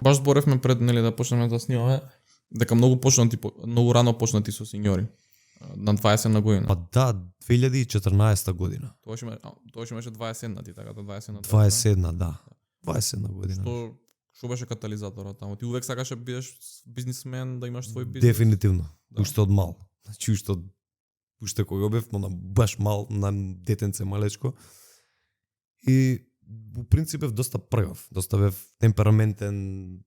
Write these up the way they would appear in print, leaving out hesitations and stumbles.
баш зборевме пред нели да почнеме да снимаме дека многу рано почнати со синьори на 20 на година. Па да, 2014 година. Тоа ще имаше 21 ти така, 21. 27, да. 27 година. Што беше катализаторот таму? Ти увек сакаше да бидеш бизнисмен, да имаш свој бизнис? Дефинитивно. Да. Уште од мал. Значи уште кога бев на баш мал, на детенце малечко. И во принцип бев доста пргав, доста бев темпераментен,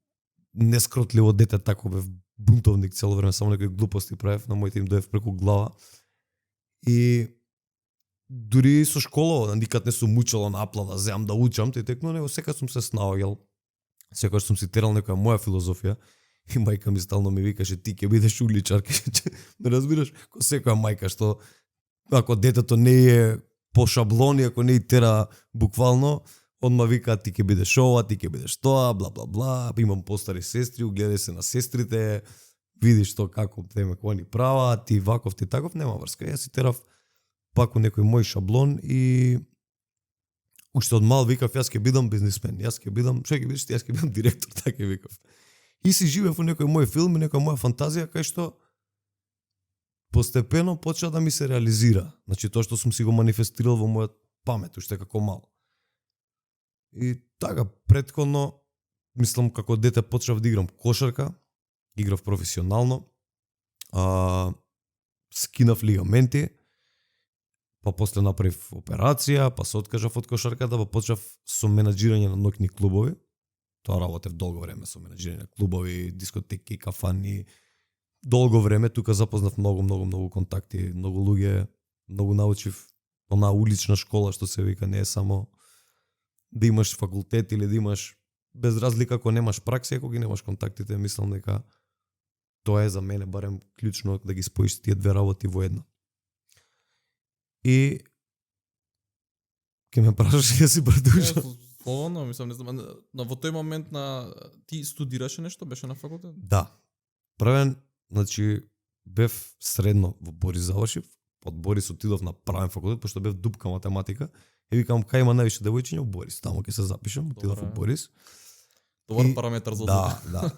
нескротливо дете, тако бев бунтовник цело време, само некои глупости правев, на моите им доев преку глава. И дури со школа, никад не сум учел на апла да земам да учам, текно него секогаш сум се снаоѓал. Секогаш сум си терал некоја моја филозофија и мајка ми стално ми викаше ти ќе бидеш уличар, ме разбираш, ко секоја мајка што ако детето не е по шаблони, ако не и тера буквално, одма вика ти ќе бидеш ова, ти ќе бидеш тоа, бла бла бла, имам постари сестри, угледај се на сестрите, видиш што како теме кои ни права, ти ваков, ти таков, нема врска. Јас си терав пак некој мој шаблон и уште од мал викав јас ќе бидам бизнисмен, јас ќе бидам, што ќе бидеш ти, јас ќе бидам директор, така ќе викав. И си живеев во некој мој филм, некоја моја фантазија кај што постепено почна да ми се реализира. Значи тоа што сум си го манифестирал во мојот памет уште како мал. И така претходно мислам како дете почнав да играм кошарка, играв професионално, скинав лигаменти, па после направив операција, па се откажав од кошарката, па почнав со менаџирање на ноќни клубови. Тоа работев долго време со менаџирање на клубови, дискотеки, кафани. Долго време тука запознав многу контакти, многу луѓе, многу научив онаа улична школа што се вика, не е само да имаш факултет или да имаш, без разлика ако немаш пракса, ако ги немаш контактите, мислам дека тоа е за мене барем клучно да ги споиш тие две работи во една. И ке ме прашаш ќе си продолжам. Полно, мислам, не знам, во тој момент ти студираше нешто, беше на факултет? Да. Првен, значи бев средно во Борис завршив, од Борис отидов на правен факултет, пошто бев дупка математика. И викам кај има највише девојчиња во Борис, таму ќе се запишам, отидов во Борис. Добар параметар за да,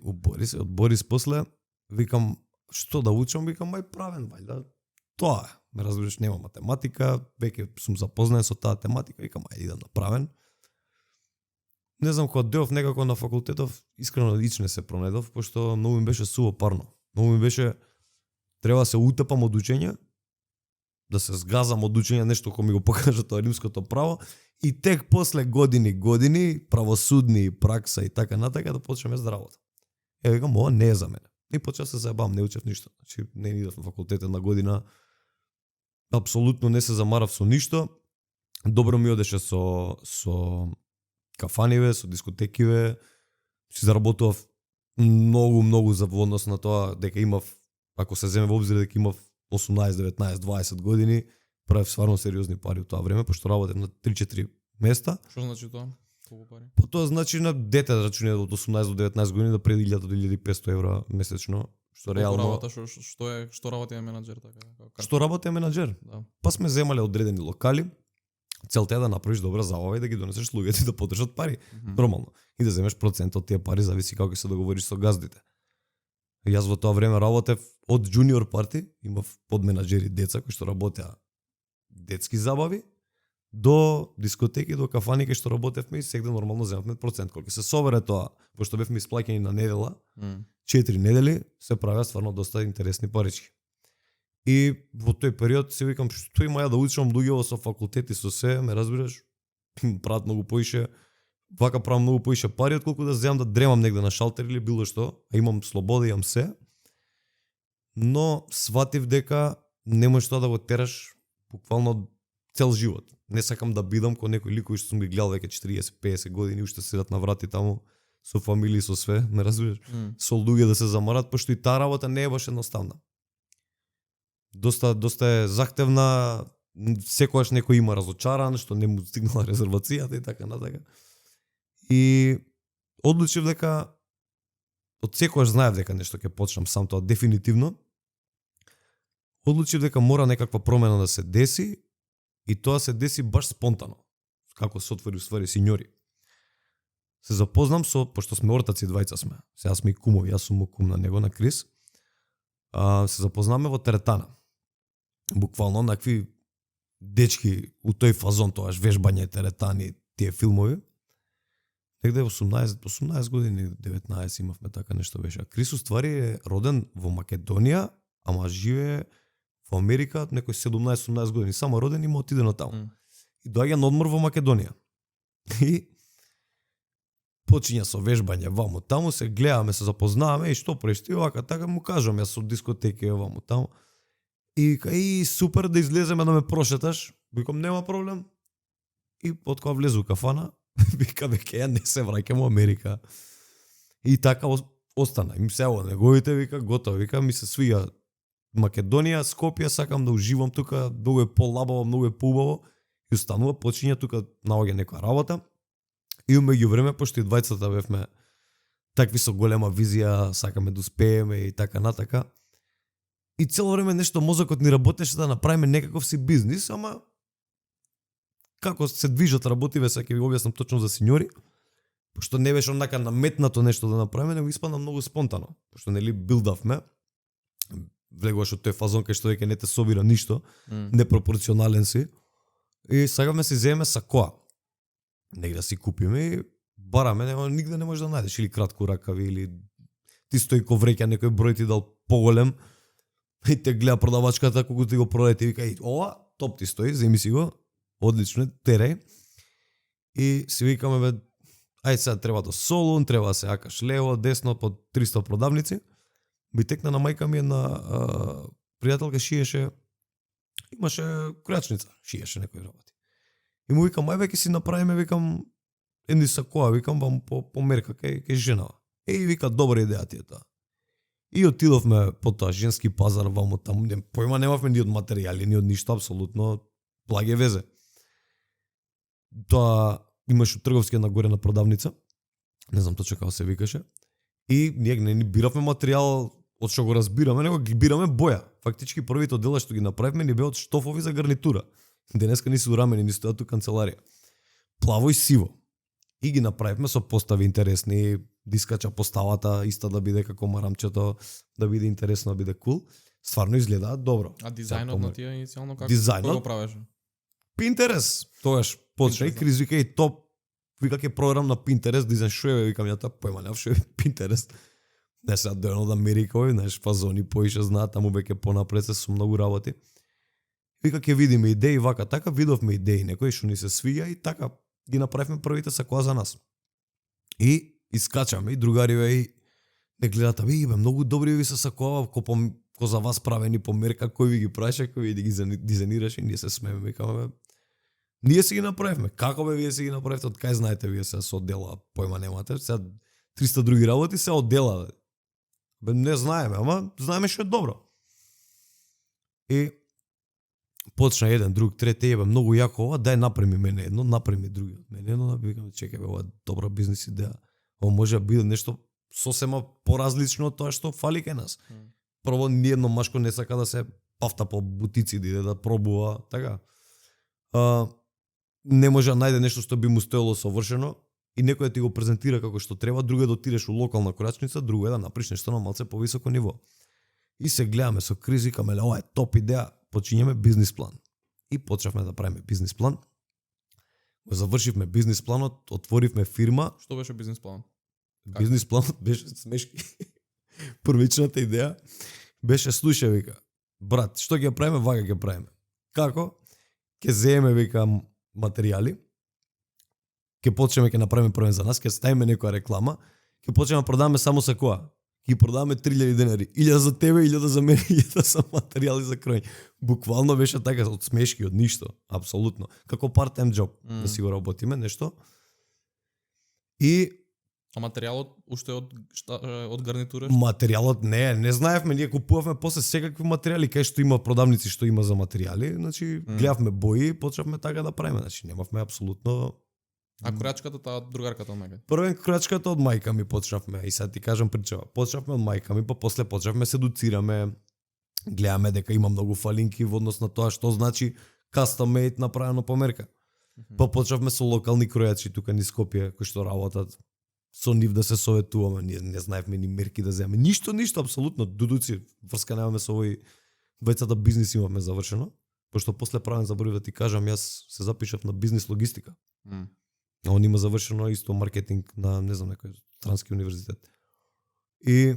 у Борис, од Борис после викам што да учам, викам мај правен, вајда. Тоа е. Ме разбираш, нема математика, веќе сум запознаен со таа тематика, викам ајде идам направен. Не знам, кога дојдов некако на факултетов, искрено ич не се пронедов, пошто многу ми беше суво парно. Многу ми беше треба да се утепам од учење, да се згазам од учење, нешто кој ми го покажа тоа римското право, и тек после години, правосудни, пракса и така натака да почнеме да работам. Викам, ова не е за мене. И почнав се заебавам, не учев ништо. Значи, не идев на факултет една година, апсолутно не се замарав со ништо. Добро ми одеше со кафаниве, со дискотекиве. Си заработував многу за во однос на тоа дека имав, ако се земе во обзир дека имав 18, 19, 20 години, правев стварно сериозни пари од тоа време, пошто работев на 3-4 места. Што значи тоа? Колку пари? Па тоа значи на дете да рачуне од 18 до 19 години да преди 1000 до 1500 евра месечно, што реално работа, што работи е менаџер така? Што работи е менаџер? Да. Па сме земале одредени локали. Целта е да направиш добра забава и да ги донесеш луѓето и да потршат пари. Нормално. И да земеш процент од тие пари, зависи како ќе се договориш со газдите. Јас во тоа време работев од джуниор парти, имав подменаџери деца кои што работеа детски забави, до дискотеки, до кафани кај што работевме и сегде нормално земавме процент. Колку се собере тоа, пошто бевме исплаќени на недела, 4 недели, се правеа стварно доста интересни парички. И во тој период си викам што има ја да учам луѓе со факултети со се, ме разбираш, прават многу поише, вака правам многу поише пари отколку да земам да дремам негде на шалтер или било што, а имам слобода, имам се. Но сватив дека не можеш тоа да го тераш буквално цел живот. Не сакам да бидам ко некои ликови што сум ги гледал веќе 40-50 години уште седат на врати таму со фамилии, со све, ме разбираш? Со луѓе да се замарат, пошто и таа работа не е баш едноставна. Доста е захтевна, секогаш некој има разочаран, што не му стигнала резервацијата и така натака. И одлучив дека од секогаш знаев дека нешто ќе почнам сам, тоа дефинитивно. Одлучив дека мора некаква промена да се деси и тоа се деси баш спонтано, како се отвори ствари синьори. се запознам пошто сме ортаци двајца сме. Сега сме и кумови, јас сум му кум на него, на Крис. Се запознаме во теретана. Буквално накви дечки у тој фазон, тоаш вежбање, теретани, тие филмови. Негде 18 години, 19 имавме така нешто беше. Крис уствари е роден во Македонија, ама живее во Америка некој 17-18 години. Само роден и му отиде на таму. И доаѓа на одмор во Македонија. И почиња со вежбање ваму таму, се гледаме, се запознаваме и што правиш ти овака, така му кажам јас со дискотеки ваму таму. И супер да излеземе да ме прошеташ. Викам нема проблем. И откога влезу кафана, вика веќе ја не се враќам во Америка. И така остана. Им се ово неговите, вика готово, вика ми се свиѓа Македонија, Скопје, сакам да уживам тука, многу е полабаво, многу е поубаво. И останува, почиња тука наоѓа некоја работа. И меѓу време, пошто и двајцата бевме такви со голема визија, сакаме да успееме и така натака. И цело време нешто мозокот ни работеше да направиме некаков си бизнис, ама како се движат работиве, сега ќе ви објаснам точно за синьори, пошто не беше онака наметнато нешто да направиме, него испадна многу спонтано, пошто нели билдавме, влегуваш од тој фазон кај што веќе не те собира ништо, непропорционален си, и сакавме си земеме сакоа. Негде си купиме и бараме, нигде не можеш да најдеш, или кратко ракави, или ти стои ко вреќа некој број ти дал поголем, и те гледа продавачката кога ти го продаде, ти вика, ова, топ ти стои, земи си го, одлично, тереј. И си викаме, бе, ајде сега треба до Солун, треба да се акаш лево, десно, по 300 продавници. Би текна на мајка ми една пријателка шиеше, имаше кројачница, шиеше некои работи. И му викам, ајде ќе си направиме, викам, едни сакоа, викам, вам по мерка кај женава. И вика, добра идеја ти е таа. И отидовме по тоа женски пазар, ваму таму, појма немавме ни од материјали, ни од ништо, апсолутно, благе везе. Тоа имаше трговски една горена продавница, не знам точно како се викаше, и ние не ни биравме материјал од што го разбираме, него ги бираме боја. Фактички првите дела што ги направивме ни беа од штофови за гарнитура. Денеска ни се урамени, ни стојат у канцеларија. Плаво и сиво. И ги направивме со постави интересни, да искача поставата, иста да биде како марамчето, да биде интересно, да биде кул. Стварно изгледаат добро. А дизајнот на тие иницијално како дизајнот го правеше? Pinterest. Тоаш почна и Крис вика и топ. Вика ќе проверам на Pinterest, дизајн шо е, викам ја тоа појма немав шо е Pinterest. Не се дојно од Америка, знаеш, фазони поише знаат, таму веќе понапред се со многу работи. Вика ќе видиме идеи вака така, видовме идеи некои што ни се свиѓа и така ги направивме првите сакоа за нас. И искачаме и другариве и не гледате, бе, многу добри ви се сакоа, ко за вас правени по мерка, кој ви ги правеше, кој ви ги дизајнираше, и ние се смееме, викаме, бе, ние си ги направивме. Како бе вие си ги направивте? Од кај знаете вие се со дела, појма немате, сега 300 други работи се од дела. Бе, не знаеме, ама знаеме што е добро. И почна еден, друг, трети, бе, многу јако ова, дај направи мене едно, направи други од мене едно, викаме, чекај бе, ова е добра бизнис идеја. Ова може да биде нешто сосема поразлично од тоа што фали кај нас. Прво, ниедно машко не сака да се пафта по бутици, да иде да пробува, така. Не може да најде нешто што би му стоело совршено и некој ти го презентира како што треба, друго е да отидеш у локална кројачница, друго е да направиш нешто на малце повисоко ниво. И се гледаме со Крис, викаме, ова е топ идеја, почињаме бизнис план. И почнавме да правиме бизнис план. Го завршивме бизнис планот, отворивме фирма. Што беше бизнис план? Бизнис планот беше смешки. Првичната идеја беше, слушај, вика, брат, што ќе правиме, вака ќе правиме. Како? Ќе земеме, вика, материјали, ќе почнеме, ќе направиме првен за нас, ќе ставиме некоја реклама, ќе почнеме да продаваме само сакоа. Ќе продаваме 3000 денари. 1000 за тебе, 1000 за мене, 1000 за материјали за крој. Буквално беше така, од смешки, од ништо. Апсолутно. Како part-time job, да си го работиме, нешто. И А материјалот уште од гарнитура? Материјалот не знаевме, ние купувавме после секакви материјали, кај што има продавници што има за материјали, значи гледавме бои, почнавме така да правиме, значи немавме апсолутно. А кројачката, таа другарката од мајка? Првен кројачката од мајка ми почнавме, и сега ти кажам причава. Почнавме од мајка ми, па после почнавме се едуцираме, гледаме дека има многу фалинки во однос на тоа што значи custom made направено по мерка. Па почнавме со локални кројачи тука низ Скопје кои што работат. со нив да се советуваме, ние не знаевме ни мерки да земеме. Ништо, апсолутно. Дудуци, врска немаме со овој двајцата бизнис имавме завршено. Пошто после правен заборив да ти кажам, јас се запишав на бизнис логистика. А он има завршено исто маркетинг на, не знам, некој странски универзитет. И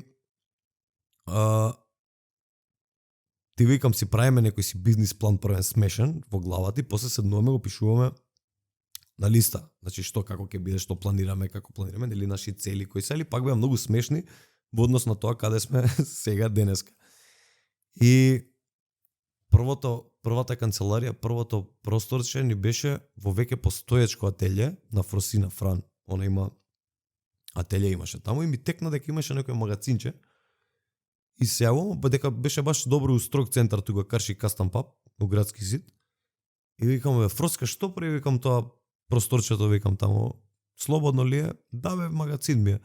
ти викам си правиме некој си бизнис план првен смешен во главата и после седнуваме го пишуваме на листа. Значи што, како ќе биде, што планираме, нели наши цели кои се, или пак беа многу смешни во однос на тоа каде сме сега денеска. И првата канцеларија, првото просторче ни беше во веќе постоечко ателје на Фросина Фран. Она има ателје имаше таму и ми текна дека имаше некој магацинче. И се јавувам, дека беше баш добро устрог центар тука Карши Кастам Паб во градски зид. И викам, бе, Фроска, што прави, викам тоа просторчето, викам таму, слободно ли е? Да бе, магацин ми е.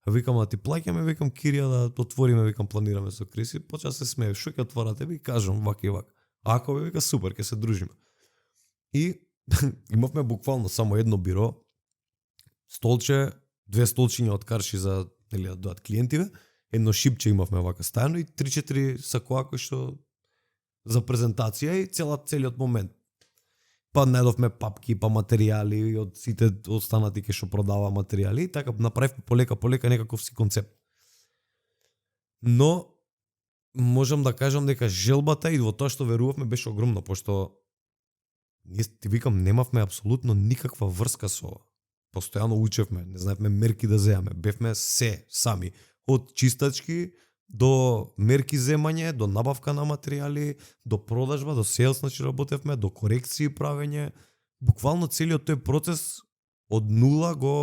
Викам, да ти плаќаме, викам, кирија да отвориме, викам, планираме со Криси. Поча се смее, шо ќе отварате, ви кажам, вака и вака. Ако бе, вика, супер, ќе се дружиме. И имавме буквално само едно биро, столче, две столчиња од Карши за, нели, да дојат клиентиве, едно шипче имавме вака стајано и 3-4 сакоа кои што за презентација и целиот момент. Па најдовме папки, па материјали од сите останати ке што продава материјали и така направивме полека некаков си концепт. Но можам да кажам дека желбата и во тоа што верувавме беше огромна, пошто ние, ти викам, немавме апсолутно никаква врска со ова. Постојано учевме, не знаевме мерки да земаме, бевме се сами. Од чистачки до мерки земање, до набавка на материјали, до продажба, до селс, значи работевме, до корекции правење. Буквално целиот тој процес од нула го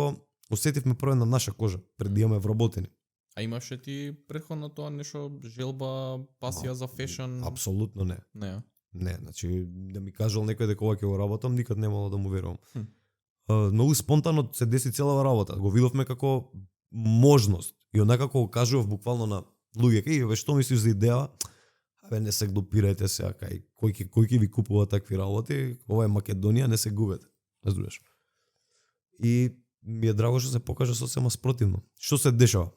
осетивме прво на наша кожа, пред да имаме вработени. А имаше ти претходно тоа нешто, желба, пасија за фешн? Апсолутно не. Не, значи да ми кажал некој дека ова ќе го работам, никад немало да му верувам. Многу спонтано се деси целава работа. Го видовме како можност и онака како кажував буквално на луѓе, кај што мислиш за идеја? Абе, не се допирајте се, кај кој ќе ви купува такви работи? Ова е Македонија, не се губете. Разбираш? И ми е драго што се покажа сосема спротивно. Што се дешава?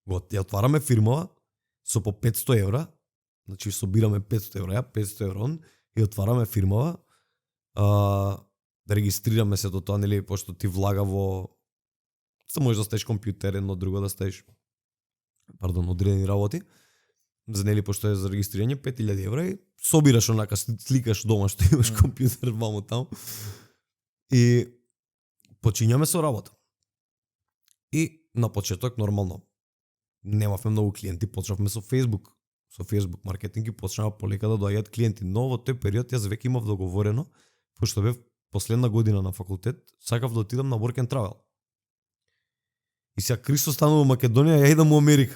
Ја отвараме фирмава со по 500 евра, значи собираме 500 евра, 500 евра и отвараме фирмава, да регистрираме се до тоа, нели, пошто ти влага во се може да стаиш компјутер, едно друго да стаиш одредени работи. За нели пошто е за регистрирање 5000 евра и собираш онака, сликаш дома што имаш компјутер ваму таму. И почињаме со работа. И на почеток нормално немавме многу клиенти, почнавме со Facebook. Со Facebook маркетинг и почнаа полека да доаѓаат клиенти, но во тој период јас веќе имав договорено, пошто бев последна година на факултет, сакав да отидам на work and travel. И сега Кристо станува во Македонија, ја идам во Америка.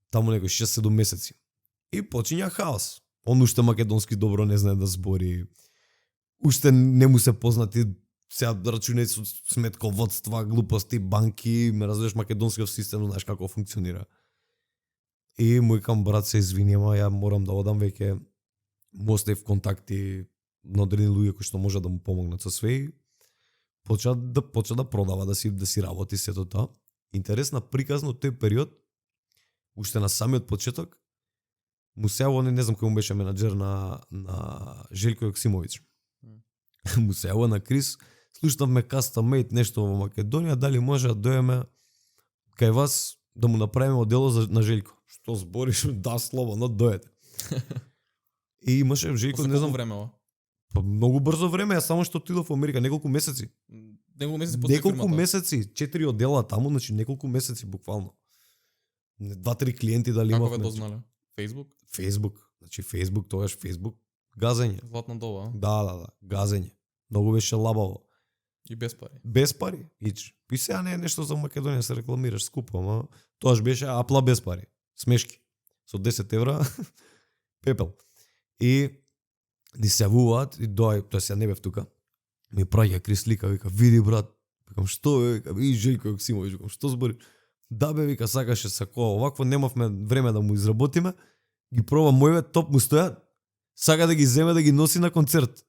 Таму некој 6-7 месеци. И почиња хаос. Он уште македонски добро не знае да збори. Уште не му се познати сега рачунај со сметководства, глупости, банки, ме разбираш, македонскиот систем, знаеш како функционира. И му викам, брат, се извини, ама ја морам да одам, веќе му оставив контакти на одредени луѓе кои што може да му помогнат со све и почна да продава, да си работи сето тоа. Интересна приказна од тој период, уште на самиот почеток, му се јавува, не знам кој му беше менаџер на Желко Јоксимовиќ. Му се јавува на Крис, слушнавме custom made нешто во Македонија, дали може да дојдеме кај вас да му направиме одело на Желко. Што збориш? Да, слободно, дојдете. И имаше Желко, не знам време. Па многу брзо време, ја само што отидов во Америка, неколку месеци. Неколку месеци, 4 одела таму, значи неколку месеци буквално. 2-3 клиенти дали имавме. Како ве дознале? Facebook? Facebook, значи Facebook, тогаш Facebook, газење. Златна доба. Да, газење. Многу беше лабаво. И без пари. Без пари. И сега не е нешто за Македонија се рекламираш скупо, ама тоаш беше апла без пари. Смешки. Со 10 евра пепел. И ни се јавуваат и тоа се не бев тука. Ми праќа Крис лика, вика, види брат, викам што бе, вика, и Желко Јоксимовиќ, викам што збори? Да бе, вика, сакаше сакова, овакво немавме време да му изработиме. Ги проба мојве, топ му стојат, сака да ги земе да ги носи на концерт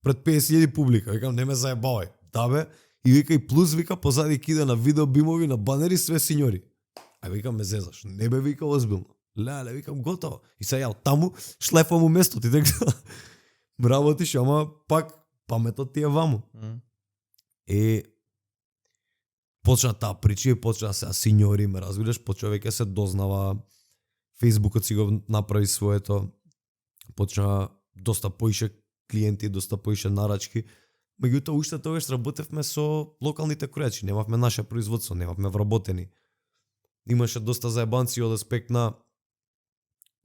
пред 50.000 публика. Викам, не ме заебавај. Да бе, И вика и плюс вика позади кида на видеобимови, на банери све синьори. А викам ме зезаш. Не бе вика озбилно. Леле, викам готово. И сега ја таму шлефам у место ти така. Работиш, ама пак паметот ти е ваму. И почна таа прича и почна се синьори, ме разбираш, почна веќе се дознава. Фејсбукот си го направи своето. Почна доста поише клиенти, доста поише нарачки. Меѓутоа уште тогаш работевме со локалните кројачи, немавме наше производство, немавме вработени. Имаше доста заебанци од аспект на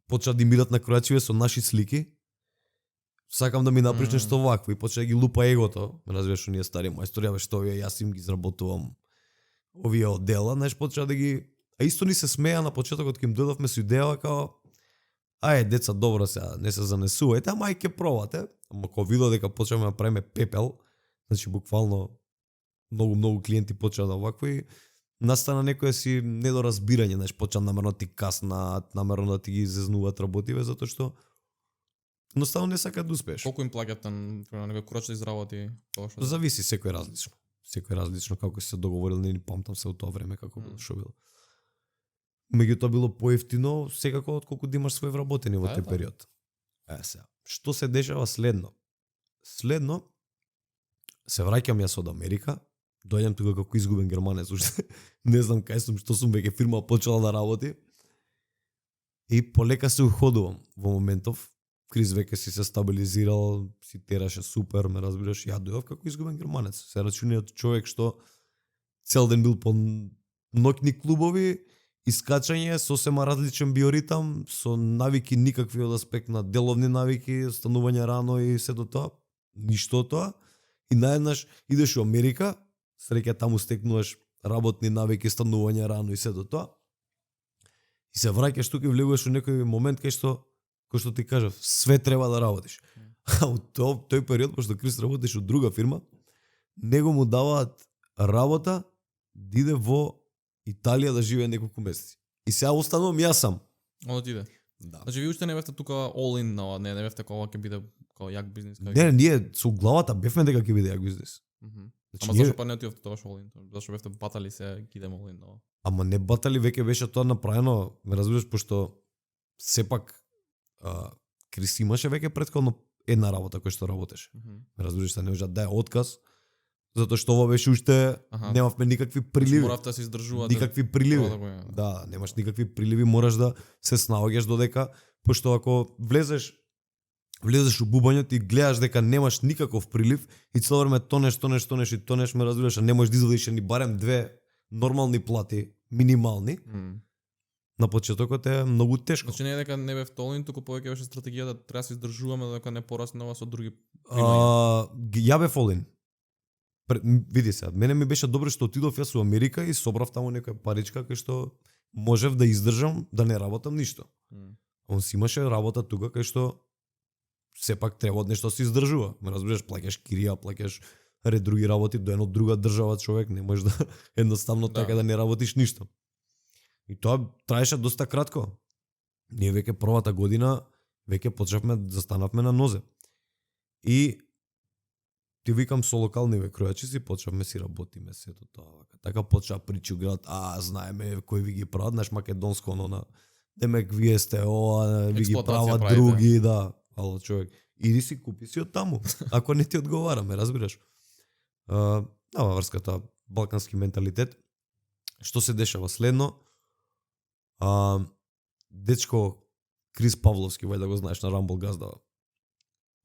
почна да имират на кројачиве со наши слики. Сакам да ми направиш нешто вакво и почна да ги лупа егото. Разбираш, ние стари мајстори, што овие јас им ги изработувам овие оддела, знаеш, почна да ги. А исто ни се смеа на почетокот кога им дојдовме со идеја као ај деца добро сега, не се занесувајте, ама ај ќе пробате. Ама кога видов дека почнеме да правиме пепел, значи буквално многу клиенти почнаа да вакво и настана некое си недоразбирање, знаеш, почна намерно ти каснат, намерно да ти ги изезнуваат работиве затоа што едноставно не сакаат да успееш. Колку им плаќат на некој курач да изработи тоа што? Зависи, секој различно. Секој различно како се договорили, не памтам се од тоа време како било што било. Меѓутоа било поевтино секако отколку да имаш свој вработени во тој период. Сега, што се дешава следно? Следно се враќам јас од Америка, доаѓам тука како изгубен германец, уште не знам кај сум, што сум, веќе фирма почела да работи. И полека се уходувам во моментов. Крис веќе си се стабилизирал, си тераше супер, ме разбираш, ја дојдов како изгубен германец. Се рачуниот човек што цел ден бил по ноќни клубови, искачање, сосема различен биоритам, со навики никакви од аспект на деловни навики, станување рано и се до тоа, ништо од тоа. И наеднаш идеш во Америка, среќа таму стекнуваш работни навики, станување рано и се до тоа. И се враќаш тука и влегуваш во некој момент кај што, кој што ти кажав, све треба да работиш. А од тој период, пошто Крис работиш од друга фирма, него му даваат работа да иде во Италија да живее неколку месеци. И сега останувам јас сам. Оно ти иде. Да. Значи ви уште не бевте тука all in, но не бевте кога ќе биде како јак бизнис. Не, ние со главата бевме дека ќе биде јак бизнис. Значи, ама зашо па не отидовте тогаш all in? Зашо бевте батали се ќе идеме all in? Но... Ама не батали, веќе беше тоа направено, ме разбираш, пошто сепак Крис имаше веќе претходно една работа која што работеше. Ме разбираш, не можа да даде отказ, затоа што ова беше уште немавме никакви приливи. Моравте да се издржувате. Никакви приливи. Да, немаш никакви приливи, мораш да се снаоѓаш додека, пошто ако влезеш у бубањето и гледаш дека немаш никаков прилив и цело време тонеш, ме разбираш, а не можеш да извадиш ни барем две нормални плати, минимални. На почетокот е многу тешко. Значи не е дека не бев толин, туку повеќе беше стратегија да треба да се издржуваме дека не порасне ова со други ја бев олин. Види се, мене ми беше добро што отидов јас во Америка и собрав таму некоја паричка кај што можев да издржам да не работам ништо. Он си имаше работа тука кај што сепак треба од нешто се издржува. Ме разбираш, плаќаш кирија, плаќаш ред други работи до една друга држава човек, не можеш да едноставно така да не работиш ништо. И тоа траеше доста кратко. Ние веќе првата година веќе почнавме да застанавме на нозе. И ти викам со локални кројачи си почнавме си работиме сето тоа. Така почна причи град, знаеме кои ви ги прават, знаеш македонско оно на демек вие сте ви ги прават други, да. Ало човек, иди си купи си од таму. Ако не ти одговара, ме разбираш. Ама врската балкански менталитет. Што се дешава следно? Дечко Крис Павловски, вајде да го знаеш, на Рамбол Газдава.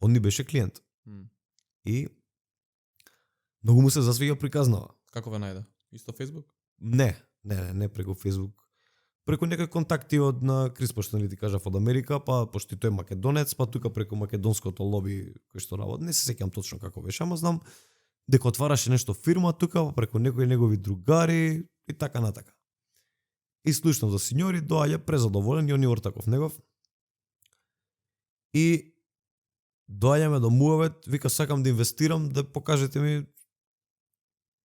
Он ни беше клиент. И многу му се засвига приказнава. Како ве најде? Исто Facebook? Не преку Facebook. Преку некои контакти од на Крис, пошто не ти кажав од Америка, па пошто тој е македонец, па тука преку македонското лоби кој што работи, не се сеќам точно како беше, ама знам дека отвараше нешто фирма тука преку некои негови другари и така натака. И слушнав за синьори, доаѓа презадоволен и он и ортаков негов. И доаѓаме до муавет, вика сакам да инвестирам, да покажете ми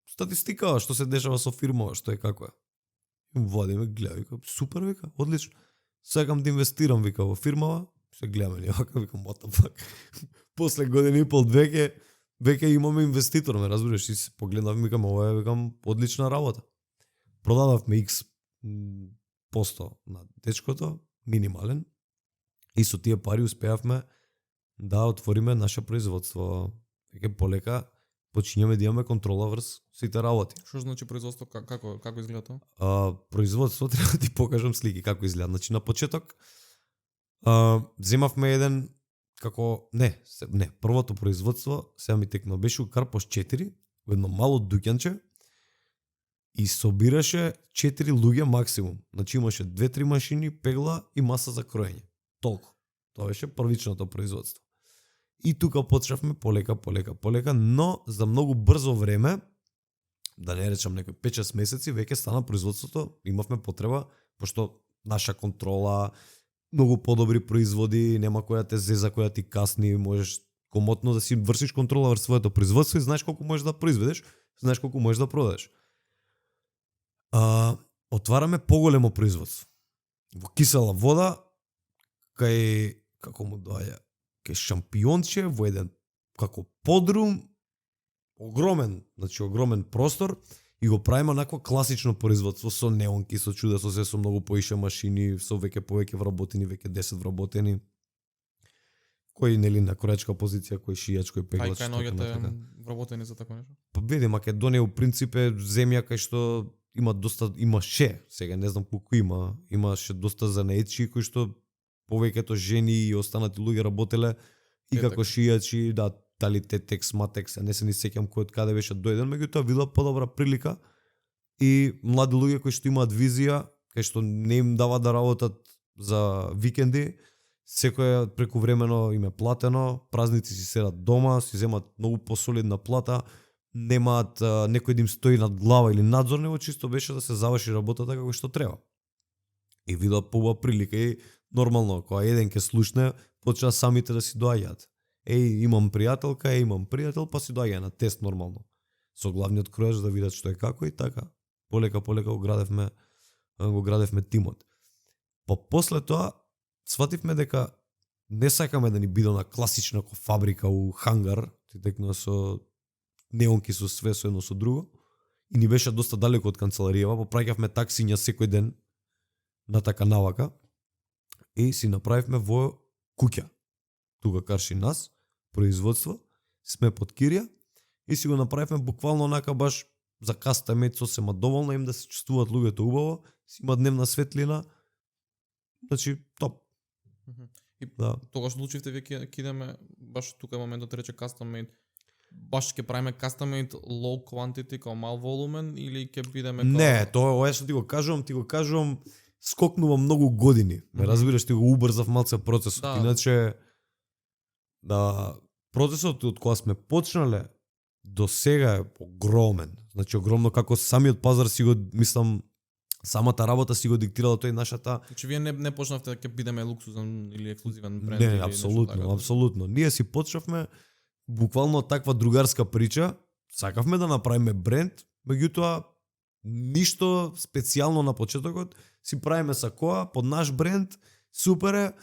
статистика што се дешава со фирма, што е како е. Вадиме, гледа, вика, супер, вика, одлично. Сакам да инвестирам, вика, во фирмава. Се гледаме, вака, викам, what the fuck. После година и пол, две, веќе имаме инвеститор, ме разбираш, и се погледнав, викам, ова е, викам, одлична работа. Продадавме X посто на дечкото, минимален, и со тие пари успеавме да отвориме наше производство. Веќе полека почињаме да имаме контрола врз сите работи. Што значи производство, како изгледа тоа? Производство, треба да ти покажам слики како изгледа. Значи на почеток земавме еден првото производство, сега ми текна, беше у Карпош 4, во едно мало дуќанче и собираше 4 луѓе максимум. Значи имаше 2-3 машини, пегла и маса за кроење. Толку. Тоа беше првичното производство. И тука почнавме полека, но за многу брзо време, да не речам некои 5-6 месеци, веќе стана производството, имавме потреба, пошто наша контрола, многу подобри производи, нема која те зеза, која ти касни, можеш комотно да си вршиш контрола врз своето производство и знаеш колку можеш да произведеш, знаеш колку можеш да продадеш. Отвараме поголемо производство. Во Кисела Вода, кај, како му доаѓа, кај Шампионче, во еден како подрум, огромен простор, и го правиме онакво класично производство со неонки, со чуда, со многу поише машини, со повеќе вработени, веќе 10 вработени. Кој нели на кројачка позиција, кој шијач, кој пеглач. Кај ноѓете вработени за такво нешто? Па види, Македонија у принцип е земја кај што имаше, сега не знам колку имаше доста занаетчи кои што повеќето жени и останати луѓе работеле и како шијачи, да, дали Тетекс, Матекс, не се ни сеќам кој од каде беше дојден, меѓутоа видела подобра прилика и млади луѓе кои што имаат визија, кај што не им дава да работат за викенди, секој прекувремено им е платено, празници си седат дома, си земат многу посолидна плата, немаат некој да им стои над глава или надзор, него чисто беше да се заврши работата како што треба. И видела поубава прилика и нормално, кога еден ке слушне, почна самите да си доаѓаат. Имам пријател, па си доаѓа на тест нормално. Со главниот кројач да видат што е како и така. Полека го градевме тимот. Па после тоа свативме дека не сакаме да ни биде на класична фабрика у хангар, текно со неонки со све со едно со друго, и ни беше доста далеко од канцеларијава, попраќавме таксиња секој ден на така навака и си направивме во куќа. Тука карши нас, производство, сме под кирија и си го направивме буквално онака баш за кастамет, сосема доволно им да се чувствуваат луѓето убаво, си има дневна светлина, значи топ. И тогаш одлучивте вие ќе идеме баш тука е моментот да рече custom made. Баш ќе правиме custom made low quantity као мал волумен или ќе бидеме као... Не, тоа што ти го кажувам, скокнува многу години. Ме разбираш, ти го убрзав малце процесот. Да. Иначе процесот од кога сме почнале до сега е огромен. Значи огромно како самиот пазар си го мислам, самата работа си го диктирала тој нашата. Значи вие не почнавте да ќе бидеме луксузен или ексклузивен бренд. Не, апсолутно. Ние си почнавме буквално таква другарска прича. Сакавме да направиме бренд, меѓутоа ништо специјално на почетокот. Си правиме сакоа под наш бренд, супер е,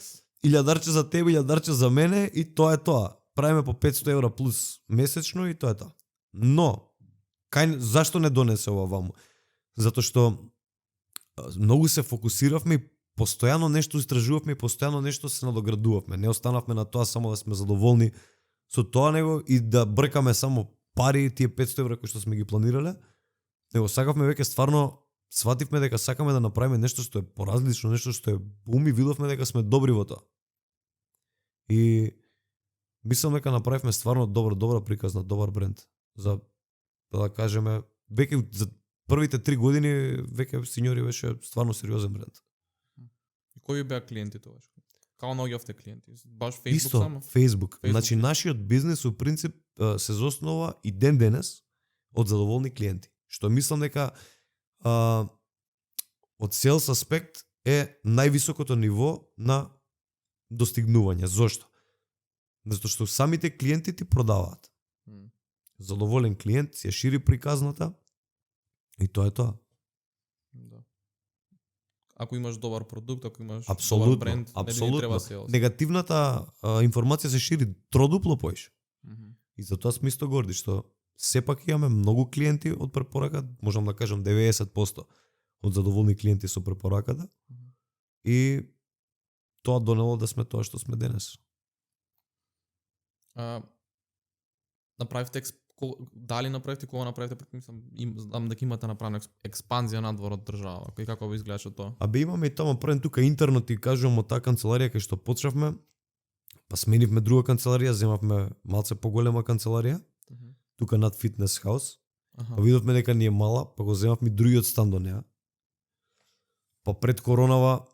1000 за тебе, 1000 за мене и тоа е тоа. Правиме по 500 евра плюс месечно и тоа е тоа. Но, зашто не донесе ова ваму? Затоа што многу се фокусиравме и постојано нешто истражувавме и постојано нешто се надоградувавме. Не останавме на тоа само да сме задоволни со тоа него и да бркаме само пари, тие 500 евра кои што сме ги планирале. Него сакавме веќе стварно, свативме дека сакаме да направиме нешто што е поразлично, нешто што е бум и видовме дека сме добри во тоа. И мислам дека направивме стварно добра приказна, добар бренд. За да кажеме, веќе за првите 3 години веќе Синьори беше стварно сериозен бренд. И кои беа клиенти тогаш? Као наоѓавте клиенти? Баш Facebook Исто, само? Facebook. Значи нашиот бизнес у принцип се заснова и ден денес од задоволни клиенти. Што мислам дека од селс аспект е највисокото ниво на достигнување. Зошто? Затоа што самите клиенти ти продаваат. Задоволен клиент си ја шири приказната и тоа е тоа. Да. Ако имаш добар продукт, ако имаш добар бренд, абсолютно. не треба селс. Негативната информација се шири тродупло поише. И затоа сме исто горди што сепак имаме многу клиенти од препорака, можам да кажам 90% од задоволни клиенти со препораката. И тоа донело да сме тоа што сме денес. Направивте дали направивте, кога направивте, мислам, знам дека имате направена експанзија надвор од држава. И како ви изгледаше тоа? Абе имаме и таму прен тука интерно ти кажувам од таа канцеларија кај што почнавме, па сменивме друга канцеларија, земавме малце поголема канцеларија, тука над фитнес хаус. Па видовме дека ни е мала, па го земавме другиот стан до неа. Па пред коронава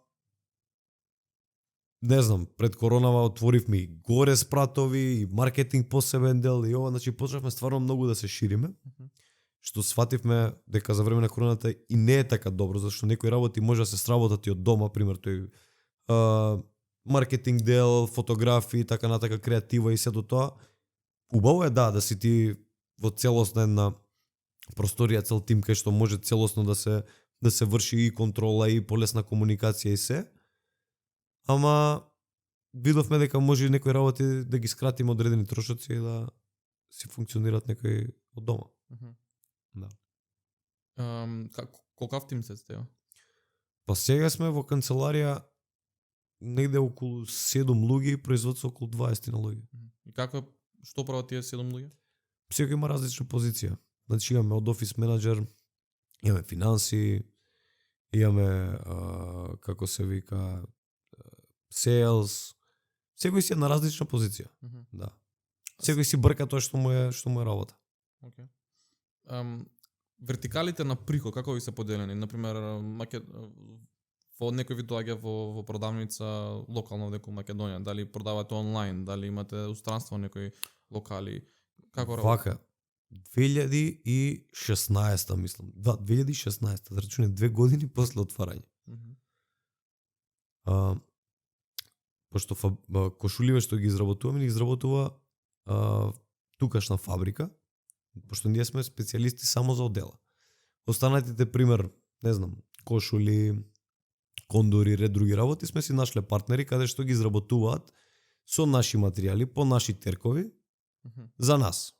не знам, пред коронава отворивме и горе спратови, и маркетинг посебен дел, и ова, значи почнавме стварно многу да се шириме, што свативме дека за време на короната и не е така добро, зашто некои работи може да се сработат и од дома, пример тој маркетинг дел, фотографии, така натака, креатива и сето тоа. Убаво е да си ти во целосна една просторија, цел тим кај што може целосно да се врши и контрола и полесна комуникација и се. Ама видовме дека може и некои работи да ги скратиме одредени трошоци и да си функционираат некои од дома. Да. Колкав тим се сте? Па сега сме во канцеларија негде околу 7 луѓе и производство околу 20 на луѓе. И што прават тие 7 луѓе? Секој има различна позиција. Значи имаме од офис менаџер, имаме финанси, имаме како се вика sales, секој си е на различна позиција. Да. Секој си брка тоа што му е работа. Okay. Вертикалите на приход како ви се поделени? Например, во некој ви доаѓа во продавница локално во некоја Македонија, дали продавате онлайн, дали имате устранство некои локали? Како работи? Вака, 2016 мислам. 2016, да речеме 2 години после отварање. Пошто кошуливе што ги изработуваме, ги изработува тукашна фабрика, пошто ние сме специјалисти само за одела. Останатите, пример, не знам, кошули, кондори, ред други работи, сме си нашле партнери каде што ги изработуваат со наши материјали, по наши теркови, за нас.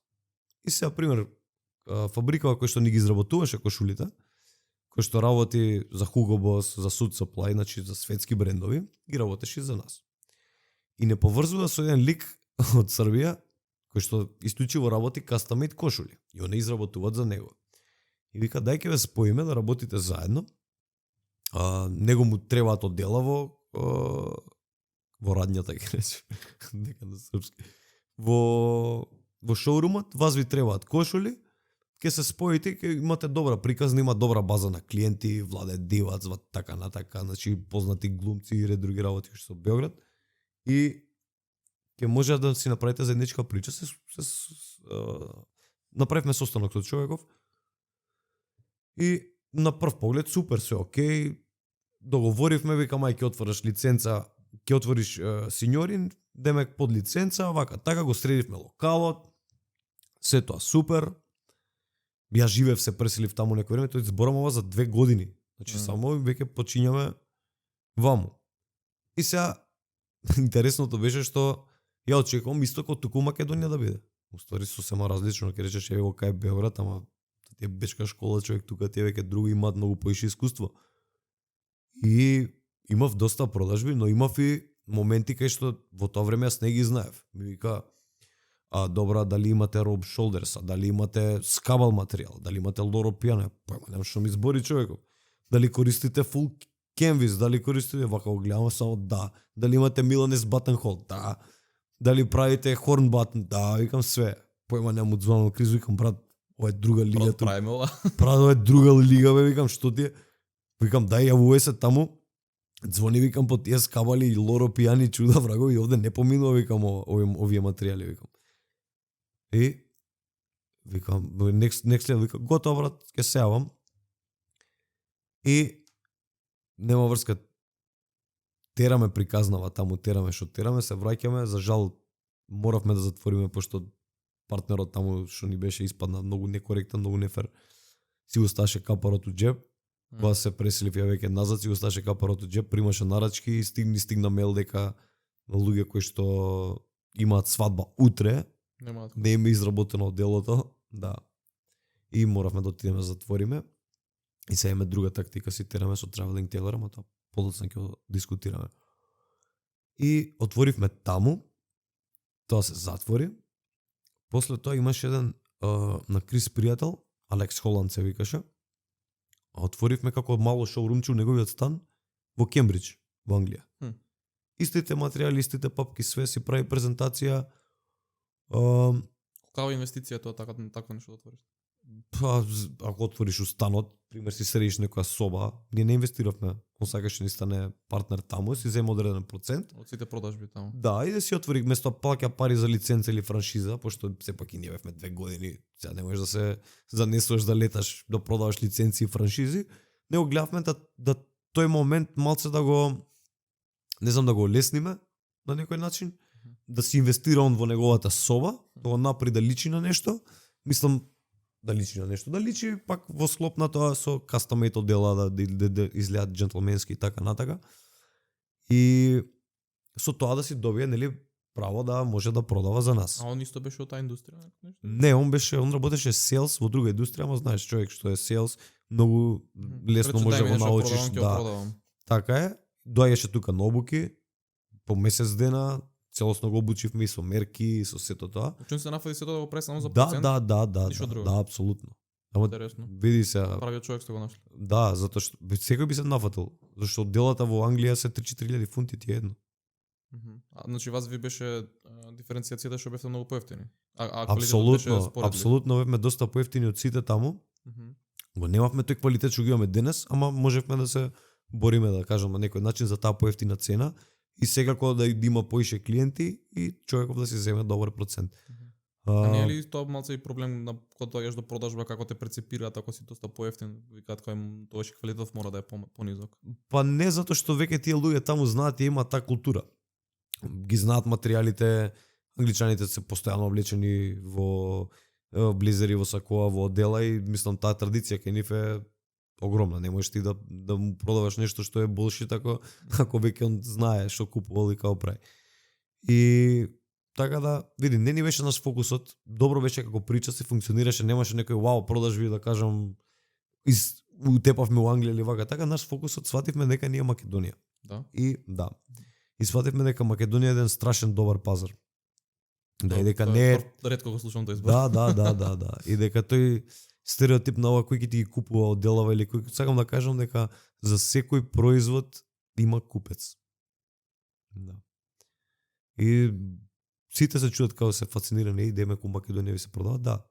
И сега, пример, фабрикава кој што ни ги изработуваше кошулите, кој што работи за Hugo Boss, за Suit Supply, значи за светски брендови, ги работеше за нас. И не поврзува со еден лик од Србија, кој што исклучиво работи custom-made кошули. И они изработуваат за него. И вика, дај ке ве споиме да работите заедно. Него му требаат оддела во радњата, ќе рече, дека на српски. Во шоурумот вас ви требаат кошули, ќе се споите, ќе имате добра приказна, има добра база на клиенти, Владе Дивац, така натака, значи познати глумци и ред други работи што со Белград. И ќе може да си направите заедничка прича, направивме состанок со човеков и на прв поглед супер, се окей, договоривме, викам, ај ќе отвориш лиценца, ќе отвориш синьорин, демек под лиценца, вака, така го средивме локалот, се тоа супер. Ја живеев, се преселив таму некој време, тој зборам ова за 2 години. Значи само веќе почињаме ваму. И сега интересното беше што ја очекувам исто како туку Македонија да биде. Уствари сосема различно, ќе речеш ево кај Белград, ама ти е бечка школа, човек тука ти е веќе други имаат многу поише искуство. И имав доста продажби, но имав и моменти кај што во тоа време јас не ги знаев. Ми вика, добра, дали имате rob shoulders, дали имате скабал материјал, дали имате лоро пијано, појма немам што ми збори човеков. Дали користите full canvas, дали користите, вака го гледам само да. Дали имате Milanese buttonhole, да. Дали правите horn button, да, викам све. Појма немам одзвонал кризу, викам брат, ова е друга лига. Правиме ова. Ова е друга лига, бе, викам, што ти е? Викам, дај јавувај се таму. Звони, викам, по тие скабали и лоро пијани чуда врагови, овде не поминува, викам, овие материјали, викам. И викам, next level, викам, готово брат, ќе се јавам. И нема врска. Тераме приказнава таму, тераме што тераме, се враќаме, за жал моравме да затвориме пошто партнерот таму што ни беше испадна многу некоректен, многу нефер. Си го сташе капарот у џеб. Кога се преселив ја веќе назад, си го сташе капарот у џеб, примаше нарачки и стигна мейл дека луѓе кои што имаат свадба утре, Нема не им е изработено делото, да. И моравме да отидеме да затвориме. И сега имаме друга тактика, си тераме со Traveling Tailor, ама тоа подоцна ќе го дискутираме. И отворивме таму, тоа се затвори. После тоа имаше еден на Крис пријател, Алекс Холанд се викаше. Отворивме како мало шоурумче у неговиот стан во Кембридж, во Англија. Истите материјали, истите папки, све си прави презентација. Каква инвестиција тоа такво нешто да отвориш? Па, ако отвориш у станот, пример си средиш некоја соба, ние не инвестиравме, он сакаше ни стане партнер таму, си зема одреден процент. Од сите продажби таму. Да, и да си отвори место плаќа пари за лиценца или франшиза, пошто сепак и ние бевме 2 години, сега не можеш да се занесуваш да леташ, да продаваш лиценци и франшизи. Не го гледавме да тој момент малце да го, не знам, да го олесниме на некој начин, да се инвестира он во неговата соба, да го направи да личи на нешто. Мислам, да личи на нешто, да личи пак во склоп на тоа со custom-made одела да изгледаат джентлменски и така натака. И со тоа да си добие, нели, право да може да продава за нас. А он исто беше од таа индустрија, нешто? Не, он работеше селс во друга индустрија, ама знаеш човек што е селс, многу лесно може да го научиш, да. Така е. Доаѓаше тука на обуки по месец дена, целосно го обучивме и со мерки, и со сето тоа. Учен се нафади сето да го прави само за Да, процент? да, апсолутно. Ама Интересно. види се, Правиот човек сте го нашли. да, затоа што секој би се нафатил, зашто делата во Англија се 3-4 фунти ти едно. Значи вас ви беше диференцијацијата што бевте многу поевтини. А Апсолутно, апсолутно бевме доста поевтини од сите таму. Го немавме тој квалитет што ги имаме денес, ама можевме да се бориме, да кажам, на некој начин за таа поевтина цена и секако да има поише клиенти и човеков да си земе добар процент. А не е ли тоа малце и проблем кога доаѓаш до продажба, како те прецепираат ако си доста поевтин, викаат кој тоа квалитетов мора да е понизок? Па не, затоа што веќе тие луѓе таму знаат и имаат таа култура. Ги знаат материјалите, англичаните се постојано облечени во близери, во сакоа, во одела и мислам таа традиција кај нив е огромна. Не можеш ти да му продаваш нешто што е болшит ако веќе он знае што купувал и како прави. И така да, види, не ни беше наш фокусот, добро беше како прича се функционираше, немаше некој вау продажби да кажам утепавме у Англија или вака, така наш фокусот свативме дека ние Македонија. Да. И свативме дека Македонија е еден страшен добар пазар. Да, и дека не е ретко го слушам тој збор. Да. И дека тој стереотип на ова кој ќе ти ги купува одделава или кој, сакам да кажам дека за секој производ има купец. Да. И сите се чудат како се фасцинирани и деме ку Македонија ви се продава, да.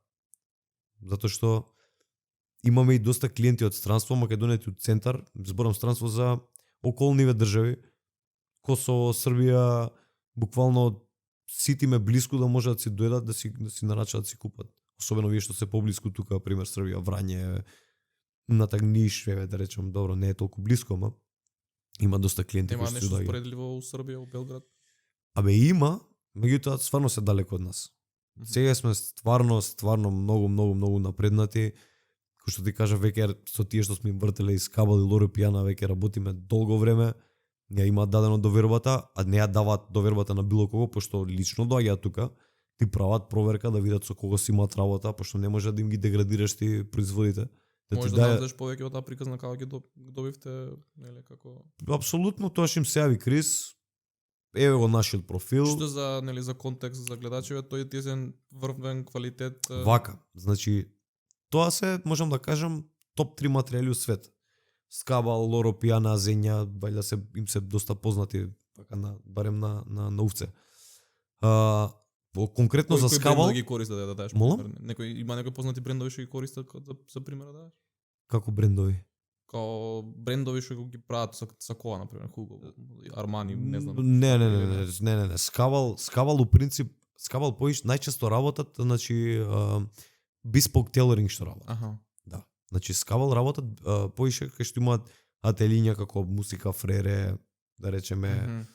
Затоа што имаме и доста клиенти од странство, Македонија е центар, зборам странство за околниве држави, Косово, Србија, буквално сите ме блиску да можат да си дојдат да си нарачат да си купат. Особено вие што се поблиску тука, пример Србија, Врање, натак Ниш, да речем, добро, не е толку блиско, ама има доста клиенти кои што се доаѓаат. Нема нешто споредливо у Србија, у Белград? Абе има, меѓутоа стварно се далеко од нас. Сега сме стварно многу напреднати. Кој што ти кажа, веќе со тие што сме им вртеле из Кабал и Лоро Пијана, веќе работиме долго време. Ја имаат дадено довербата, а не ја даваат довербата на било кого, пошто лично доаѓаат тука, ти прават проверка да видат со кого си имаат работа, пошто не може да им ги деградираш ти производите. Може да научиш повеќе од таа приказна како ги добивте, нели, како... Апсолутно, тоа што им се јави Крис, еве го нашиот профил. Што за, нели, за контекст за гледачите, тој е еден врвен квалитет. Вака, значи тоа се, можам да кажам, топ 3 материјали у свет. Скабал, Лоро Пијана, Зења, вајда им се доста познати, така барем на овце. Конкретно за Скабал, кој ги користат да дадеш? Има некои познати брендови што ги користат за пример да дадеш? Како брендови? Као брендови што ги прават сакоа, например, Hugo, Armani, не знам. Не. Скабал у принцип, Скабал поиш најчесто работат, значи bespoke tailoring што работат. Аха. Да. Значи Скабал работат поише кај што имаат ателиња како Мусика Фрере, да речеме,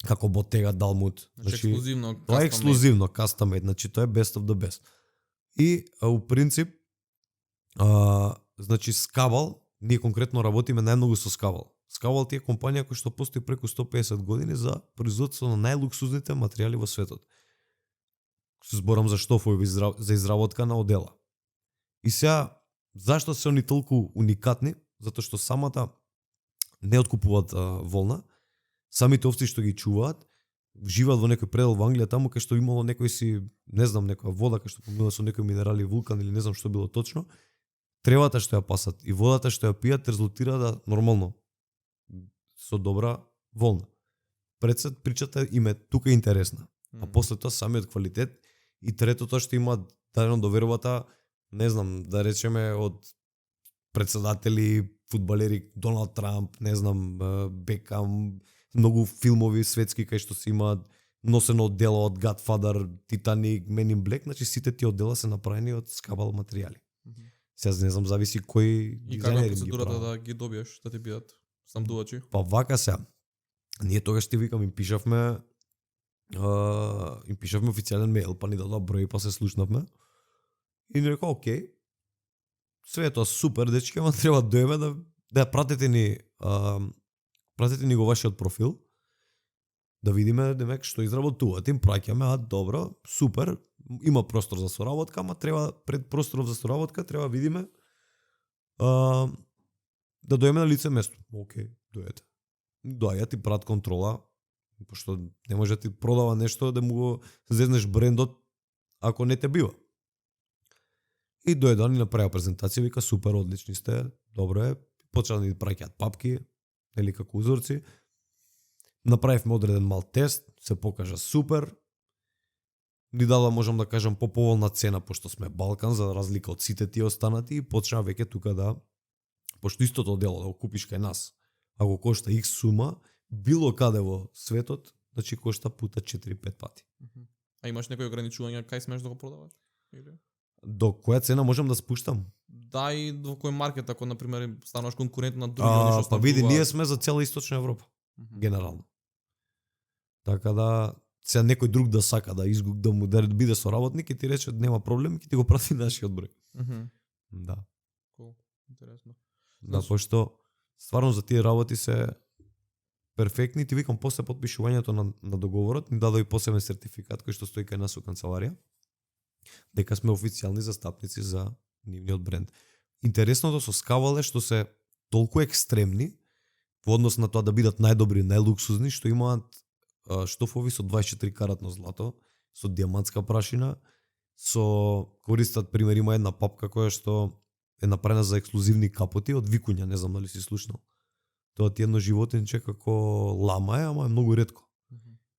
како Ботега Далмут. Значи ексклузивно, тоа е ексклузивно, custom made, значи тоа е best of the best. И у принцип значи Скабал, ние конкретно работиме најмногу со Скабал. Скабал ти е компанија која што постои преку 150 години за производство на најлуксузните материјали во светот. се зборам за штофови за изработка на одела. И сега, зашто се они толку уникатни? Затоа што самата не откупуваат волна, самите овци што ги чуваат, живеат во некој предел во Англија, таму кај што имало некој си, не знам, некоја вода кај што поминува со некои минерали, вулкан или не знам што било точно, тревата што ја пасат и водата што ја пијат резултира да нормално со добра волна. Пред причата им е тука интересна, а после тоа самиот квалитет и третото што има дадено до вербата, не знам, да речеме од председатели, фудбалери, Доналд Трамп, не знам, Бекам, многу филмови светски кај што се имаат носено оддела од Godfather, Titanic, Men in Black, значи сите тие оддела се направени од скабал материјали. Сега не знам, зависи кој и каква дизајнер ги процедурата прави. да ги добиеш, да ти бидат снабдувачи? Па вака сега. Ние тогаш ти викам, им пишавме официјален мејл, па ни дадоа број, па се слушнавме. И ни рекол, окей, све е тоа супер, дечки, ама треба доеме да пратите ни го вашиот профил, да видиме демек што изработувате, им праќаме, добро, супер, има простор за соработка, ама треба пред просторов за соработка треба видиме да доеме на лице место. Окей, дојдете. Доаѓа ти прат контрола, пошто не може да ти продава нешто да му го зезнеш брендот ако не те бива. И дојде ни направи презентација, вика супер, одлични сте, добро е, почна да ни праќаат папки, или како узорци. Направивме одреден мал тест, се покажа супер. Ни дала, можам да кажам, поповолна цена, пошто сме Балкан, за разлика од сите тие останати, и почна веќе тука да, пошто истото дело да го купиш кај нас, ако кошта X сума, било каде во светот, значи кошта пута 4-5 пати. А имаш некои ограничувања кај смееш да го продаваш? Или? До која цена можам да спуштам? Да, и во кој маркет, ако, например, стануваш конкурент на други они што Па види, снабдуваат. ние сме за цела Источна Европа, генерално. Така да, сега некој друг да сака да му да биде соработник и ти рече нема проблем, ќе ти го прати нашиот број. Да. Cool. Интересно. Да, пошто стварно за тие работи се перфектни. Ти викам, после потпишувањето на договорот ни дадоа и посебен сертификат кој што стои кај нас во канцеларија, дека сме официјални застапници за нивниот бренд. Интересното со Скавал е што се толку екстремни во однос на тоа да бидат најдобри, најлуксузни, што имаат штофови со 24 каратно злато, со диамантска прашина, користат, пример, има една папка која што е направена за ексклузивни капоти од викуња, не знам дали си слушнал. Тоа ти едно животинче како лама е, ама е многу ретко.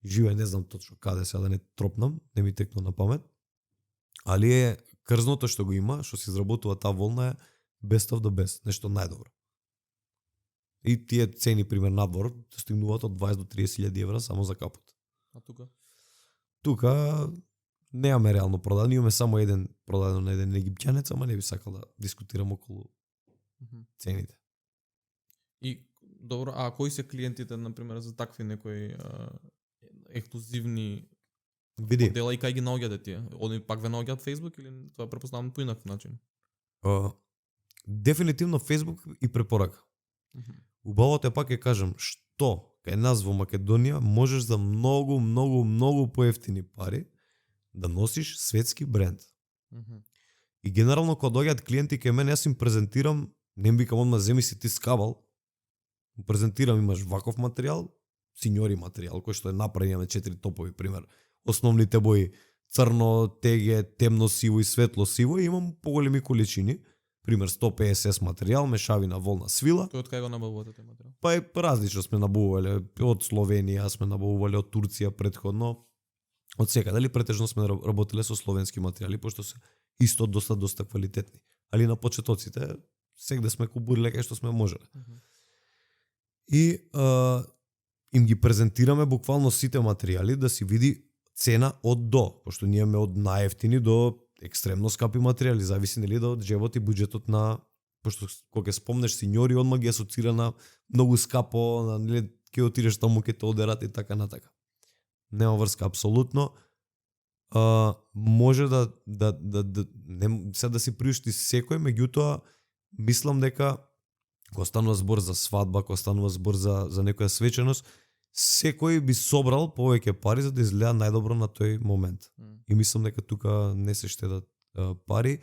Живее, не знам точно каде, сега да не тропнам, не ми текно на памет. Али е крзното што го има, што се изработува таа волна е best of the best, нешто најдобро. И тие цени, пример, надвор, стигнуваат од 20 до 30.000 евра само за капот. А тука? Тука немаме реално продаден, имаме само еден продаден на еден египтјанец, ама не би сакал да дискутирам околу цените. И добро, а кои се клиентите, например, за такви некои ексклузивни Види, дела и кај ги наоѓате тие? Они пак ве наоѓаат Facebook или тоа препознавам по инак начин? дефинитивно Facebook и препорака. Убавото е, пак ќе кажам, што кај нас во Македонија можеш за многу, многу, многу поевтини пари да носиш светски бренд. И генерално кога доаѓаат клиенти кај мене, јас им презентирам, не им викам одма земи си ти Скавал, презентирам, имаш ваков материјал, синьори материјал, кој што е направен, 4 топови, пример, основните бои црно, теге, темно сиво и светло сиво, и имам поголеми количини, пример 150 материјал, мешавина волна свила. Тој од кај го набавувате тој материјал? Па и различно сме набавувале, од Словенија сме набавувале, од Турција претходно, од секаде, дали претежно сме работеле со словенски материјали, пошто се исто доста квалитетни. Али на почетоците сегде сме кубуриле кај што сме можеле. И им ги презентираме буквално сите материјали да си види цена од до, пошто ние имаме од најефтини до екстремно скапи материјали, зависи нели од джебот и буџетот на, пошто кога ќе спомнеш синьори, одма ги асоцира на многу скапо, на нели ќе отидеш таму ќе те одерат и така натака. Нема врска апсолутно. Може не се да си приушти секој, меѓутоа мислам дека кога станува збор за свадба, кога станува збор за некоја свеченост, секој би собрал повеќе пари за да изгледа најдобро на тој момент. И мислам дека тука не се штедат пари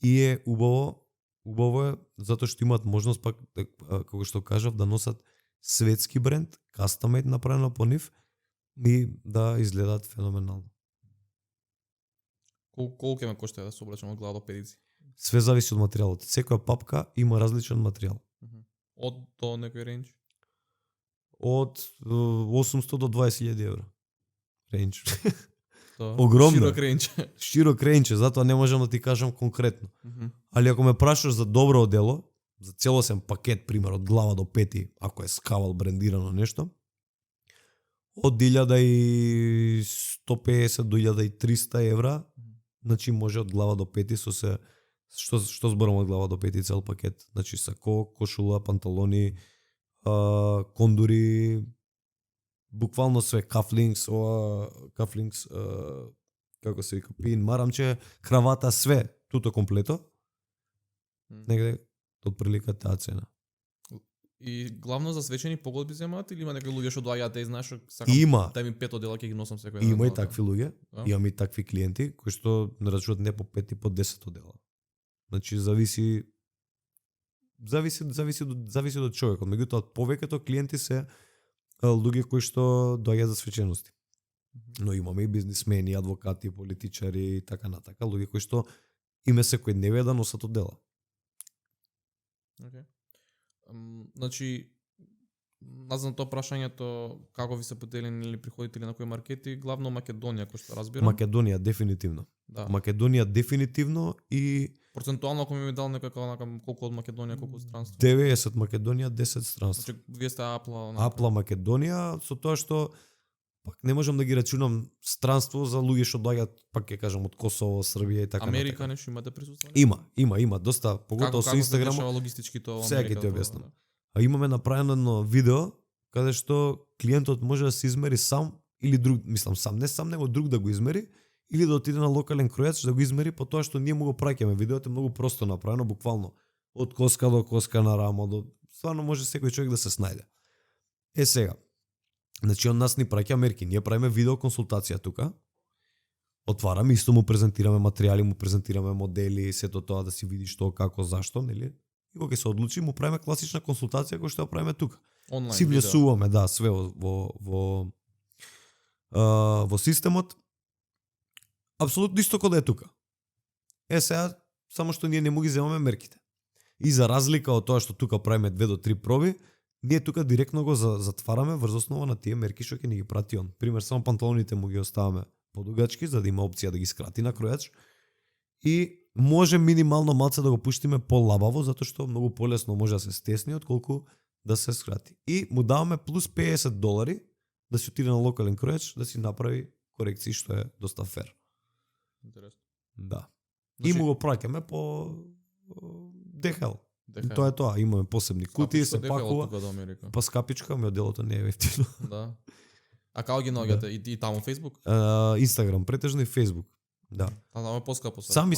и е убаво е затоа што имаат можност пак како што кажав да носат светски бренд, custom made направено по нив и да изгледаат феноменално. Колку ќе ме кошта да се облечам од глава до петици? Све зависи од материјалот. Секоја папка има различен материјал. Од до некој рейндж? Од 800 до 20.000 евра. Рейндж. Огромно. Широк рейндж. Широк рейндж, затоа не можам да ти кажам конкретно. Али ако ме прашаш за добро одело, за целосен пакет, пример, од глава до пети, ако е скавал брендирано нешто, од 1150 до 1300 евра, значи може од глава до пети со се што зборам од глава до пети цел пакет, значи сако, кошула, панталони, кондури, буквално све, кафлингс, како се вика, пин, марамче, кравата, све, туто комплето. Негде од прилика таа цена. И главно за свечени погодби земаат или има некои луѓе што доаѓаат да знаеш сакам дај ми 5 одела ќе ги носам секој ден. Има и такви луѓе, имам и такви клиенти кои што нарачуваат не по 5 и по 10 одела. Значи зависи од човекот. Меѓутоа повеќето клиенти се луѓе кои што доаѓаат за свечености. Но имаме и бизнисмени, адвокати, политичари и така натака, луѓе кои што име секојдневие да носат одела. Okay. Значи, назад тоа прашањето како ви се поделени или приходите ли на кои маркети, главно Македонија, кој што разбирам. Македонија дефинитивно. Да. Македонија дефинитивно и процентуално ако ми дал некако колку од Македонија, колку од странство. 90 Македонија, 10 странство. Значи вие сте Апла. Апла Македонија, со тоа што пак не можам да ги рачунам странство за луѓе што доаѓаат, пак ќе кажам, од Косово, Србија и така Америка натака. нешто имате присуство? Има доста, поготово со Инстаграм. Како се дешава логистички тоа? Сега ќе ти објаснам. А имаме направено едно видео каде што клиентот може да се измери сам или друг, мислам сам, не сам, него друг да го измери или да отиде на локален кројач да го измери, по тоа што ние му го праќаме. Видеото е многу просто направено, буквално од коска до коска на рамо, до стварно може секој човек да се снајде. Сега, значи он нас ни праќа мерки, ние правиме видео консултација тука. Отвараме, исто му презентираме материјали, му презентираме модели, сето тоа да си види што, како, зашто, нели? И кога се одлучи, му правиме класична консултација која што ја правиме тука. Онлайн си влесуваме, да, све во системот. Апсолутно исто како да е тука. Сега само што ние не му ги земаме мерките. И за разлика од тоа што тука правиме 2 до 3 проби, ние тука директно го затвараме врз основа на тие мерки што ќе ни ги прати он. Пример, само панталоните му ги оставаме подугачки за да има опција да ги скрати на кројач. И може минимално малце да го пуштиме полабаво затоа што многу полесно може да се стесни отколку да се скрати. И му даваме плюс $50 да си отиде на локален кројач да си направи корекции што е доста фер. Интересно. Да. Значи, и му го праќаме по DHL. Тоа е тоа, имаме посебни кутии, се пакува. Па скапичка, ме оделото не е ефтино. Да. А како ги наоѓате? И таму Facebook? Инстаграм, претежно и Facebook. Да. Таму е поскапо со реклами.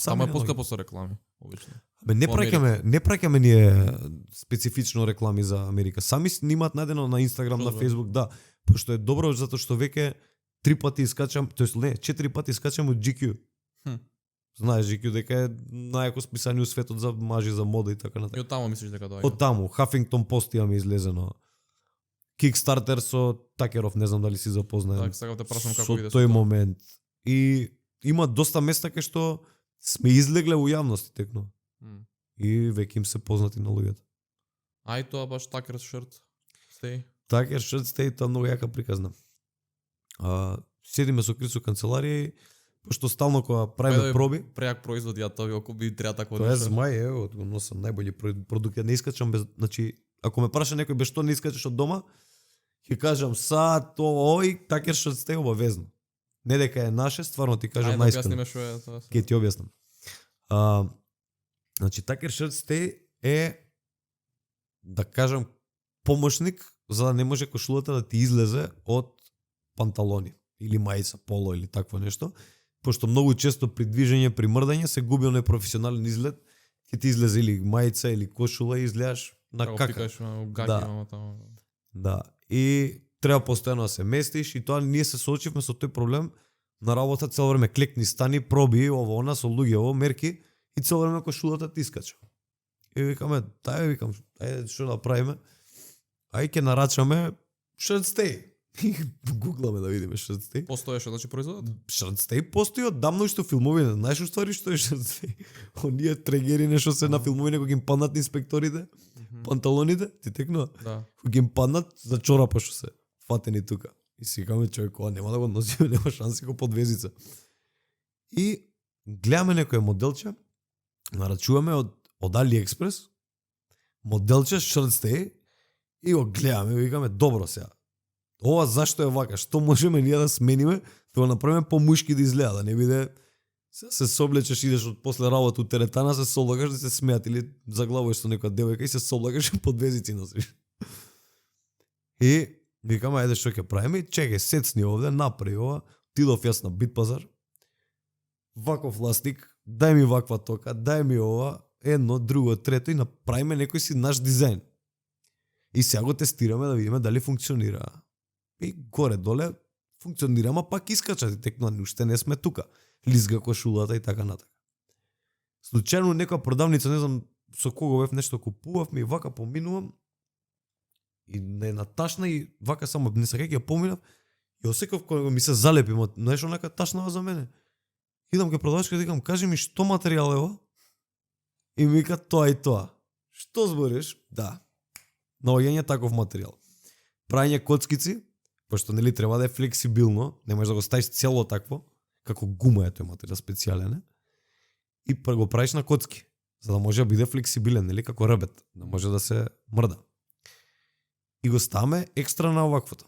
Таму е поскапо со реклами, обично. Не праќаме ние специфично реклами за Америка. Сами снимаат најдено на Инстаграм, на Facebook, да. Пошто е добро затоа што веќе 3 пати искачам, тоест не, 4 пати искачам од GQ. Знаеш GQ дека е најако списание у светот за мажи, за мода и така натака. И од таму мислиш дека доаѓа? Од таму, Huffington Post имаме излезено. Kickstarter со Такеров, не знам дали си запознаен. Так, сега те прашам како иде со тој момент. И има доста места кај што сме излегле у јавност текно. И веќе им се познати на луѓето. Ај тоа баш Такер Shirt Stay. Такер Shirt Stay, тоа многу јака приказна. Седиме со Крисо канцеларија и пошто стално кога правиме проби, прејак производ ја тоа ако би треба такво нешто. Тоа е змај, ево, го носам најбољи продукти, не искачам без, значи, ако ме праша некој без што не искачаш од дома, ќе кажам сад, ој, Такер Shirt Stay обавезно. Не дека е наше, стварно ти кажам најискрено. Ајде, објасниме што е тоа. Ќе ти објаснам. Значи, Такер Shirt Stay е, да кажам, помошник за да не може кошулата да ти излезе од панталони или мајца, поло или такво нешто, пошто многу често при движење, при мрдање се губи оној професионален изглед, ќе ти излезе или мајца или кошула и изгледаш на кака. Да. Да. и треба постојано да се местиш и тоа ние се соочивме со тој проблем на работа цело време клекни, стани, проби, ово, она, со луѓе, ово, мерки и цело време кошулата ти искача. И викаме, викам, што да правиме? Ќе нарачаме shirt stay. И гугламе да видиме shirt stay. Постоеше значи производот? Shirt stay постои одамно што филмовите. Знаеш уствари што е shirt stay? Оние трегери нешто се на филмовите кога им паднат инспекторите, панталоните, ти текнува? Да. Кога им паднат за чорапа што се фатени тука. И си викаме човек, ова нема да го носиме, нема шанси го подвезица. И гледаме некој моделче, нарачуваме од AliExpress, моделче shirt stay и го гледаме, викаме добро сега. Ова зашто е вака? Што можеме ние да смениме, да го направиме по-мушки да изгледа, да не биде се соблечеш, идеш од после работа у теретана, се соблагаш да се смеат или заглавуваш со некоја девојка и се соблагаш и подвезици носиш. И викаме, ајде што ќе правиме, чекај, сецни овде, направи ова, тидов јас на Битпазар, ваков ластик, дај ми ваква тока, дај ми ова, едно, друго, трето и направиме некој си наш дизајн. И сега го тестираме да видиме дали функционира. И горе-доле функционира, ама пак искача, ти текнува, уште не сме тука. Лизга кошулата и така натака. Случајно некоја продавница, не знам со кого бев нешто купувавме и вака поминувам и не наташна и вака само не сакајќи ја поминав и осеков кога ми се залепи, нешто нека ташнава за мене. Идам ке продавачка и викам, кажи ми што материјал е ова? И ми вика тоа и тоа. Што збориш? Да. Наоѓање таков материјал. Прајање коцкици, пошто нели треба да е флексибилно, не можеш да го ставиш цело такво, како гума е тој материјал специјален, и го правиш на коцки, за да може да биде флексибилен, нели како ребет, да може да се мрда. И го ставаме екстра на оваквото.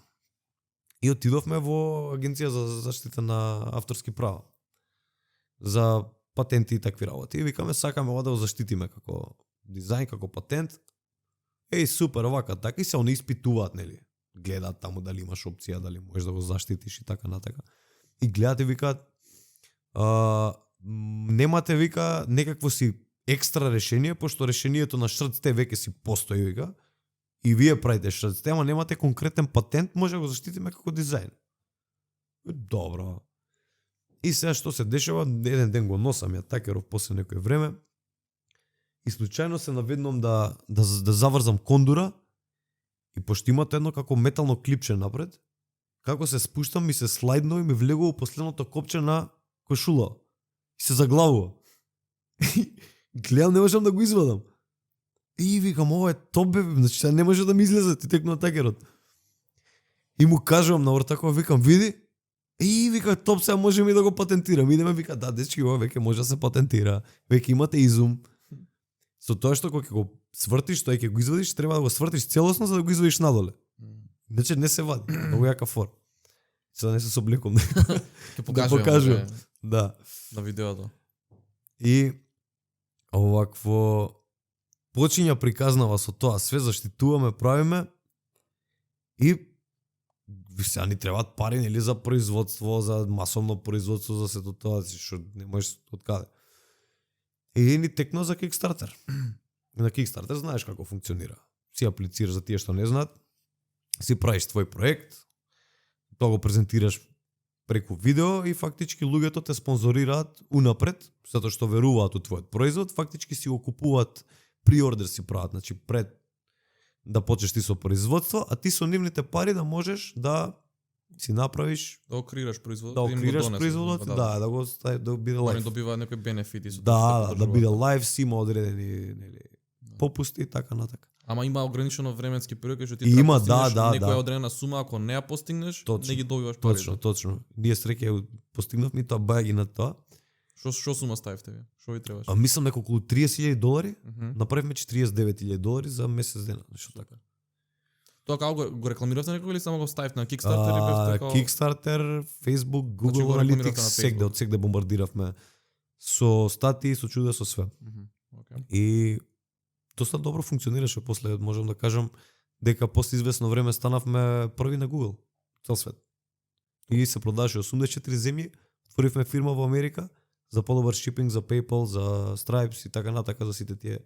И отидовме во агенција за заштита на авторски права. За патенти и такви работи. И викаме, сакаме ова да го заштитиме како дизајн, како патент. Супер, овака, така и се они испитуваат, нели? Гледаат таму дали имаш опција, дали можеш да го заштитиш и така натака. И гледаат и викаат, немате, вика, некакво си екстра решение, пошто решението на шрцте веќе си постои, вика, и вие правите шрцте, ама немате конкретен патент, може да го заштитиме како дизајн. Добро. И сега што се дешава, еден ден го носам ја такеров после некој време, и случајно се наведнувам да заврзам кондура и пошто имате едно како метално клипче напред, како се спуштам и се слайдно и ми влегува последното копче на кошула. И се заглавува. Гледам, не можам да го извадам. И викам, ова е топ, бе, значи не може да ми излезе, ти текнува такерот. И му кажувам на ортакова, викам, види, и вика, топ, сега можем и да го патентирам. Идеме, вика, да, дечки, ова веќе може да се патентира. Веќе имате изум. Со тоа што кога ќе го свртиш, тоа ќе го извадиш, треба да го свртиш целосно за да го извадиш надоле. Иначе не се вади. Многу јака фор. Сега не се соблеком. Ќе покажувам. Да. На видеото. И овакво почиња приказнава со тоа, све заштитуваме, правиме и сега ни требаат пари, нели, за производство, за масовно производство, за сето тоа, што не можеш од каде. И ни текна за Kickstarter. На Kickstarter знаеш како функционира. Си аплицираш, за тие што не знаат, си правиш твој проект, тоа го презентираш преку видео и фактички луѓето те спонзорираат унапред, затоа што веруваат у твојот производ, фактички си го купуваат, приордер си прават, значи пред да почнеш ти со производство, а ти со нивните пари да можеш да си направиш, да окреираш производот, да окреираш производот, да го стави, да биде лайф. Они добиваат некои бенефити со тоа. Да биде лайф, си има одредени, нели, попусти и така натака. Ама има ограничено временски период кога што ти има, треба некоја одредена сума, ако не ја постигнеш, не ги добиваш пари. Точно. Ние среќа постигнавме тоа бајаги на тоа. Што сума ставивте ви? Што ви требаше? А мислам дека околу $30,000, направивме $49,000 за месец дена, нешто така. Тоа како го рекламиравте некој или само го ставивте на Kickstarter и бевте како Kickstarter, Facebook, Google Analytics, сегде бомбардиравме со статии, со чуда, со све. И доста добро функционираше после, можам да кажам дека после известно време станавме први на Google, цел свет. И се продаваше 84 земји, отворивме фирма во Америка за подобар шипинг, за PayPal, за Stripes и така натака, за сите тие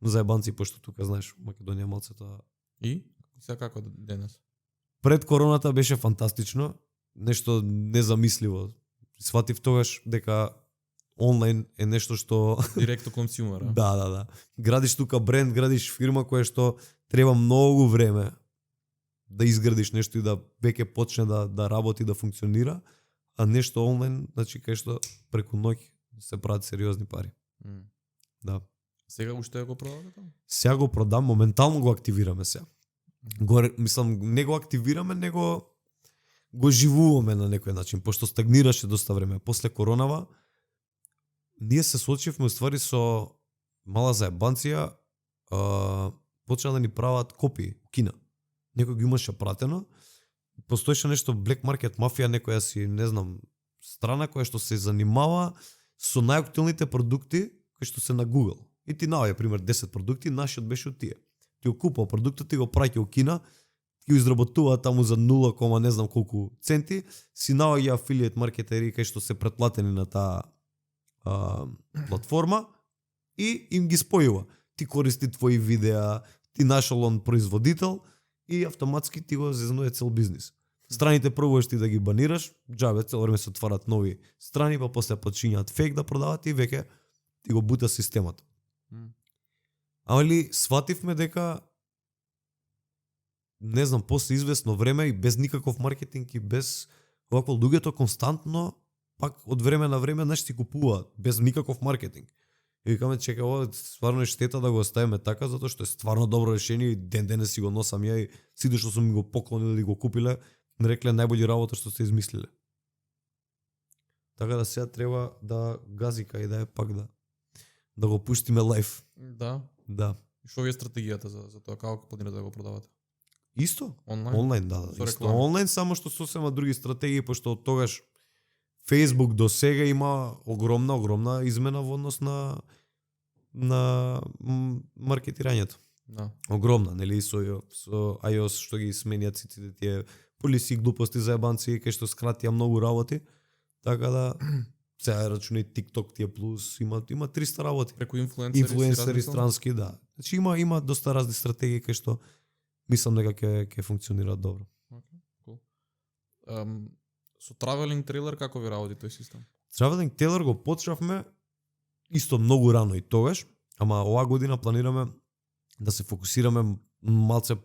заебанци, пошто тука знаеш, Македонија малце тоа. И сега како денес? Пред короната беше фантастично, нешто незамисливо. Сватив тогаш дека онлайн е нешто што Директно консюмера. да. Градиш тука бренд, градиш фирма која што треба многу време да изградиш нешто и да веќе почне да работи, да функционира, а нешто онлайн, значи кај што преку ноќ се прават сериозни пари. Да. Сега уште го продавате таму? Сега го продам, моментално го активираме сега. Мислам, не го активираме, него го живуваме на некој начин, пошто стагнираше доста време. После коронава, ние се соочивме уствари со мала заебанција, почна да ни прават копии, кина. Некој го имаше пратено, постоеше нешто Black Market Mafia, некоја си, не знам, страна која што се занимава со најактуелните продукти кои што се на Google. И ти наоѓа, пример, 10 продукти, нашиот беше од тие. Ти го купува продуктот, ти го праќа у Кина, ти го изработува таму за 0, не знам колку центи, си наоѓа афилијет маркетери кај што се претплатени на таа платформа и им ги спојува. Ти користи твои видеа, ти нашол он производител и автоматски ти го зезнуе цел бизнис. Страните пробуваш ти да ги банираш, џабе цело време се отварат нови страни, па после почињаат фейк да продават и веќе ти го бута системата. Али свативме дека не знам, после известно време и без никаков маркетинг и без овако луѓето константно пак од време на време нешто си купуваат без никаков маркетинг. И викаме, чекај, ова стварно е штета да го оставиме така, затоа што е стварно добро решение и ден денес си го носам ја и сите што сум ми го поклонили и го купиле, ми рекле најбољи работа што сте измислиле. Така да сега треба да гази кај да е пак да го пуштиме лайф. Да. Да. Што е стратегијата за тоа, како планирате да го продавате? Исто? Онлайн? Онлайн, да. Со Исто реклама? онлайн, само што сосема други стратегии, пошто од тогаш Facebook до сега има огромна измена во однос на маркетирањето. Да. Огромна, нели, со iOS што ги сменјат сите тие полиси, глупости, заебанци, кај што скратија многу работи. Така да сега рачуни TikTok тие плюс, има 300 работи. Преку инфлуенсери странски, да. Значи има доста разни стратегии кај што мислам дека ќе функционираат добро. Cool. Со Traveling Trailer како ви работи тој систем? Traveling Trailer го почнавме исто многу рано и тогаш, ама оваа година планираме да се фокусираме малце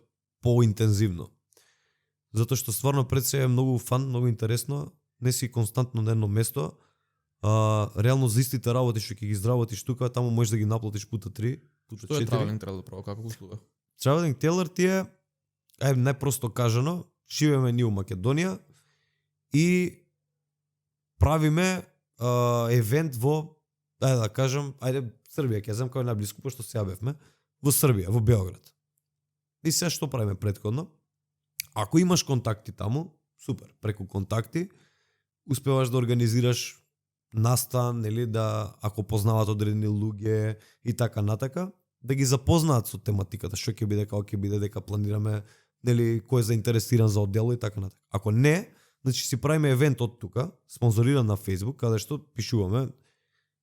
поинтензивно. Затоа што стварно пред се е многу фан, многу интересно, не си константно на едно место, реално за истите работи што ќе ги изработиш тука, таму можеш да ги наплатиш пута 3, пута 4. Што е Traveling Trailer право, како го услуга? Traveling Trailer ти е, најпросто кажано, живееме ние у Македонија и правиме евент во, да кажам, Србија, ќе земам кај најблиску, пошто сега бевме, во Србија, во Београд. И сега што правиме претходно? Ако имаш контакти таму, супер, преку контакти, успеваш да организираш настан, нели, да, ако познават одредени луѓе и така натака, да ги запознаат со тематиката, што ќе биде, како ќе биде, дека планираме, нели, кој е заинтересиран за оддело и така натака. Ако не, значи си правиме евент од тука, спонзориран на Facebook, каде што пишуваме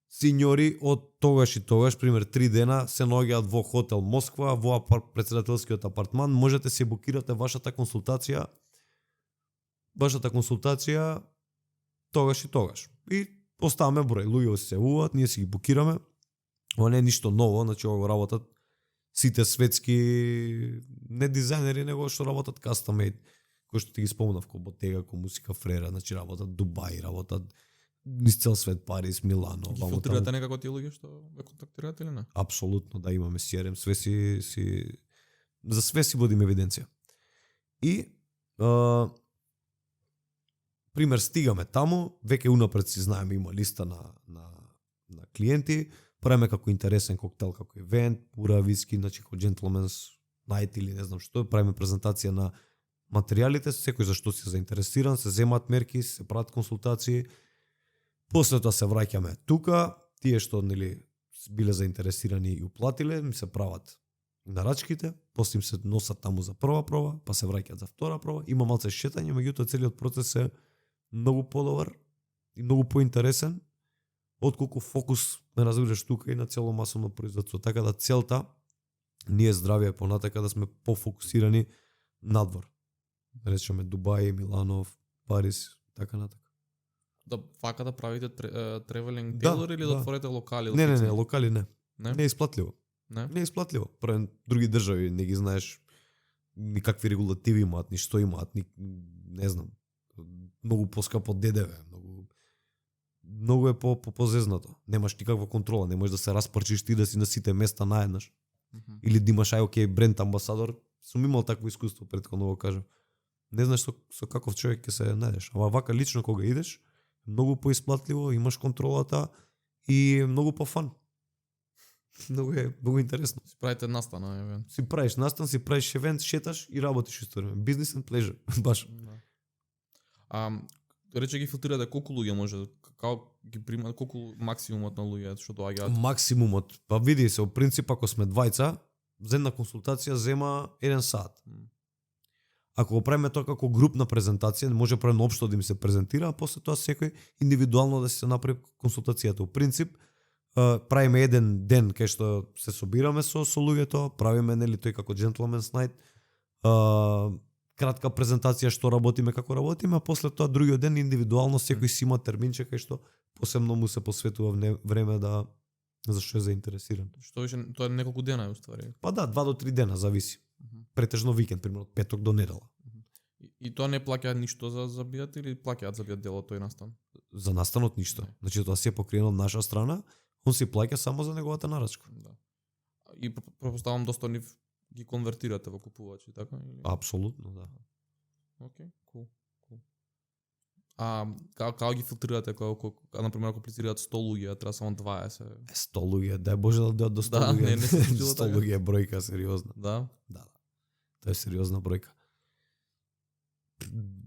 синьори од тогаш и тогаш, пример 3 дена се наоѓаат во хотел Москва, во претседателскиот апартман, можете се букирате вашата консултација тогаш и тогаш. И поставаме број, луѓе се јавуваат, ние си ги букираме. Ова не е ништо ново, значи ова го работат сите светски не дизајнери, него што работат custom made, кои што ти ги спомнав, ко Bottega, ко Мусика Фрера, значи работат Дубај, работат низ цел свет, Париз, Милано. Ги филтрирате некако тие луѓе што ве контактираат или не? Апсолутно, да, имаме CRM, све за све си водиме евиденција. И пример, стигаме таму, веќе унапред си знаеме, има листа на клиенти, правиме како интересен коктел, како евент, пура виски, значи како gentleman's night или не знам што, правиме презентација на материјалите, секој за што си заинтересиран, се земаат мерки, се прават консултации. После тоа се враќаме тука, тие што нели биле заинтересирани и уплатиле, ми се прават нарачките, после им се носат таму за прва проба, па се враќаат за втора проба. Има малце шетање, меѓутоа целиот процес е многу подобар и многу поинтересен отколку фокус не разбираш тука и на цело масовно производство. Така да целта ние здравје понатака да сме пофокусирани надвор. речеме Дубај, Милано, Париз, така натака. Да фака да правите тревелинг Да, тейлор или да да. отворите локали? Не, локали не. Не? Не е исплатливо. Не? Не е исплатливо. Пред други држави не ги знаеш ни какви регулативи имаат, ни што имаат, ни не знам. Многу поскапо ДДВ, многу е позезнато. Немаш никаква контрола, не можеш да се распрчиш ти да си на сите места наеднаш. Или да имаш бренд амбасадор. Сум имал такво искуство претходно го кажам. Не знаеш со каков човек ќе се најдеш. Ама вака лично кога идеш, многу поисплатливо, имаш контролата и многу пофан. Многу интересно. Си правите настана, евент. Си правиш настан, си правиш евент, шеташ и работиш исто време. Business and pleasure, баш. Да. Рече ги филтрирате колку луѓе може, како ги примат, колку максимумот на луѓе што доаѓаат? Максимумот. Па види се, во принцип ако сме двајца, за една консултација зема 1 сат. Ако го правиме тоа како групна презентација, може прво општо да им се презентира, а после тоа секој индивидуално да се направи консултацијата. Во принцип, правиме еден ден кај што се собираме со луѓето, правиме нели тој како gentleman's night, кратка презентација што работиме, како работиме, а после тоа другиот ден индивидуално секој си има терминче кај што посебно му се посветува време да за што е заинтересиран. Што више, тоа е неколку дена уствари. Па да, 2 до 3 дена зависи. Претежно викенд, примерно од петок до недела. И тоа не плаќаат ништо за бијат или плаќаат за бијат делот тој настан? За настанот ништо. Значи тоа си е покриено од наша страна, он си плаќа само за неговата нарачка. Да. И претпоставам доста нив ги конвертирате во купувачи, така? Или? Апсолутно, да. Океј, кул. Како ги филтрирате кога на пример ако аплицираат 100 луѓе, треба само 20? 100 луѓе, дај Боже да дојдат до 100 Да, луѓе. не се случило 100 така. луѓе е бројка сериозна. Да. Да. Тоа е сериозна бројка.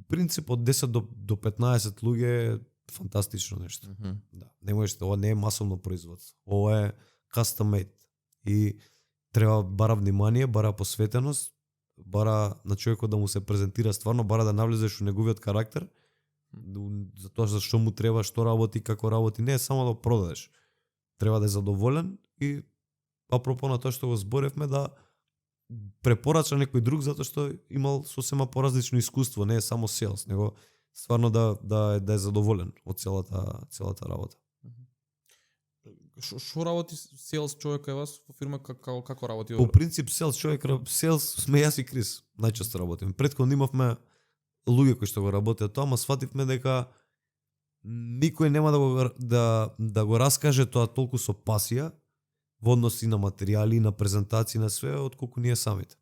Принцип од 10 до 15 луѓе е фантастично нешто. Да. Не можеш, ова не е масовно производство. Ова е custom made и треба бара внимание, бара посветеност, бара на човекот да му се презентира стварно, бара да навлезеш во неговиот карактер, за тоа за што му треба, што работи, како работи, не е само да продадеш. Треба да е задоволен и апропо на тоа што го зборевме да препорача некој друг затоа што имал сосема поразлично искуство, не е само селс, него стварно да е задоволен од целата работа. Што работи селс човек кај вас во фирма, како работи? По принцип селс сме јас и Крис најчесто работиме. Претходно имавме луѓе кои што го работеат тоа, ама свативме дека никој нема да го раскаже тоа толку со пасија во однос и на материјали, на презентации, на све, отколку ние самите.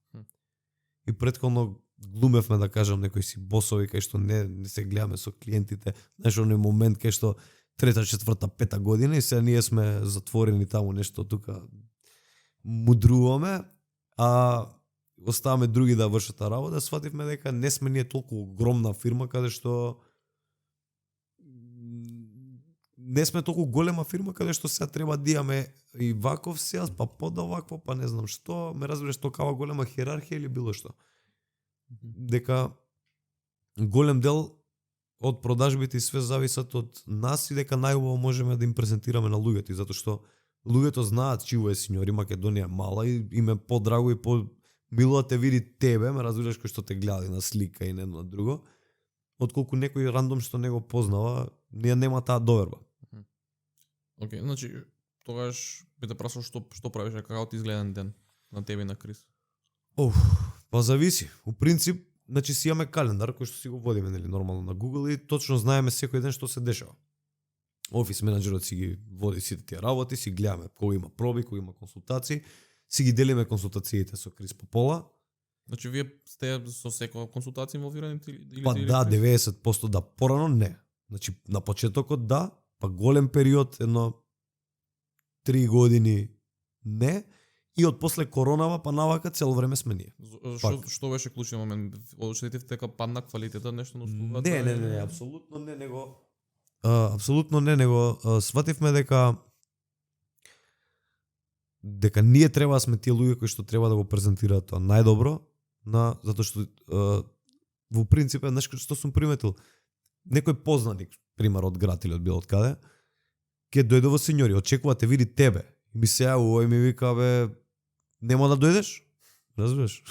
И претходно глумевме, да кажам, некои си босови кај што не се гледаме со клиентите, знаеш, оној момент кај што трета, четврта, пета година и сега ние сме затворени таму нешто тука мудруваме, а оставаме други да вршат работа, свативме дека не сме ние толку огромна фирма каде што не сме толку голема фирма каде што сега треба да имаме и ваков селс, па подовакво, па не знам што, ме разбираш, толкава голема хиерархија или било што. Дека голем дел од продажбите и све зависат од нас и дека најубаво можеме да им презентираме на луѓето, затоа што луѓето знаат чиво е синьори, Македонија мала и им е подраго и мило да те види тебе, ме разбираш, кој што те гледа на слика и едно друго, отколку некој рандом што не го познава, ние нема таа доверба. Океј, значи тогаш би те прашал што правиш, како ти изгледа ден на тебе и на Крис? Па зависи. У принцип, значи си имаме календар кој што си го водиме нели нормално на Google и точно знаеме секој ден што се дешава. Офис менаџерот си ги води сите тие работи, си гледаме кога има проби, кога има консултации, си ги делиме консултациите со Крис по пола. Значи вие сте со секоја консултација инволвирани или Па да, 90% да, порано не. Значи на почетокот да, па голем период, едно 3 години не, и од после коронава па навака цело време сме ние. Што беше клучниот момент? Очетите дека падна квалитетот нешто на услугата? Не, апсолутно не, него свативме дека ние треба да сме тие луѓе кои што треба да го презентираат тоа најдобро, затоа што во принцип е нешто што сум приметил. Некој познаник, пример од град или од било од каде, ќе дојде во синьори, очекува те види тебе. И ми се јави, ми вика, нема да дојдеш? Разбираш?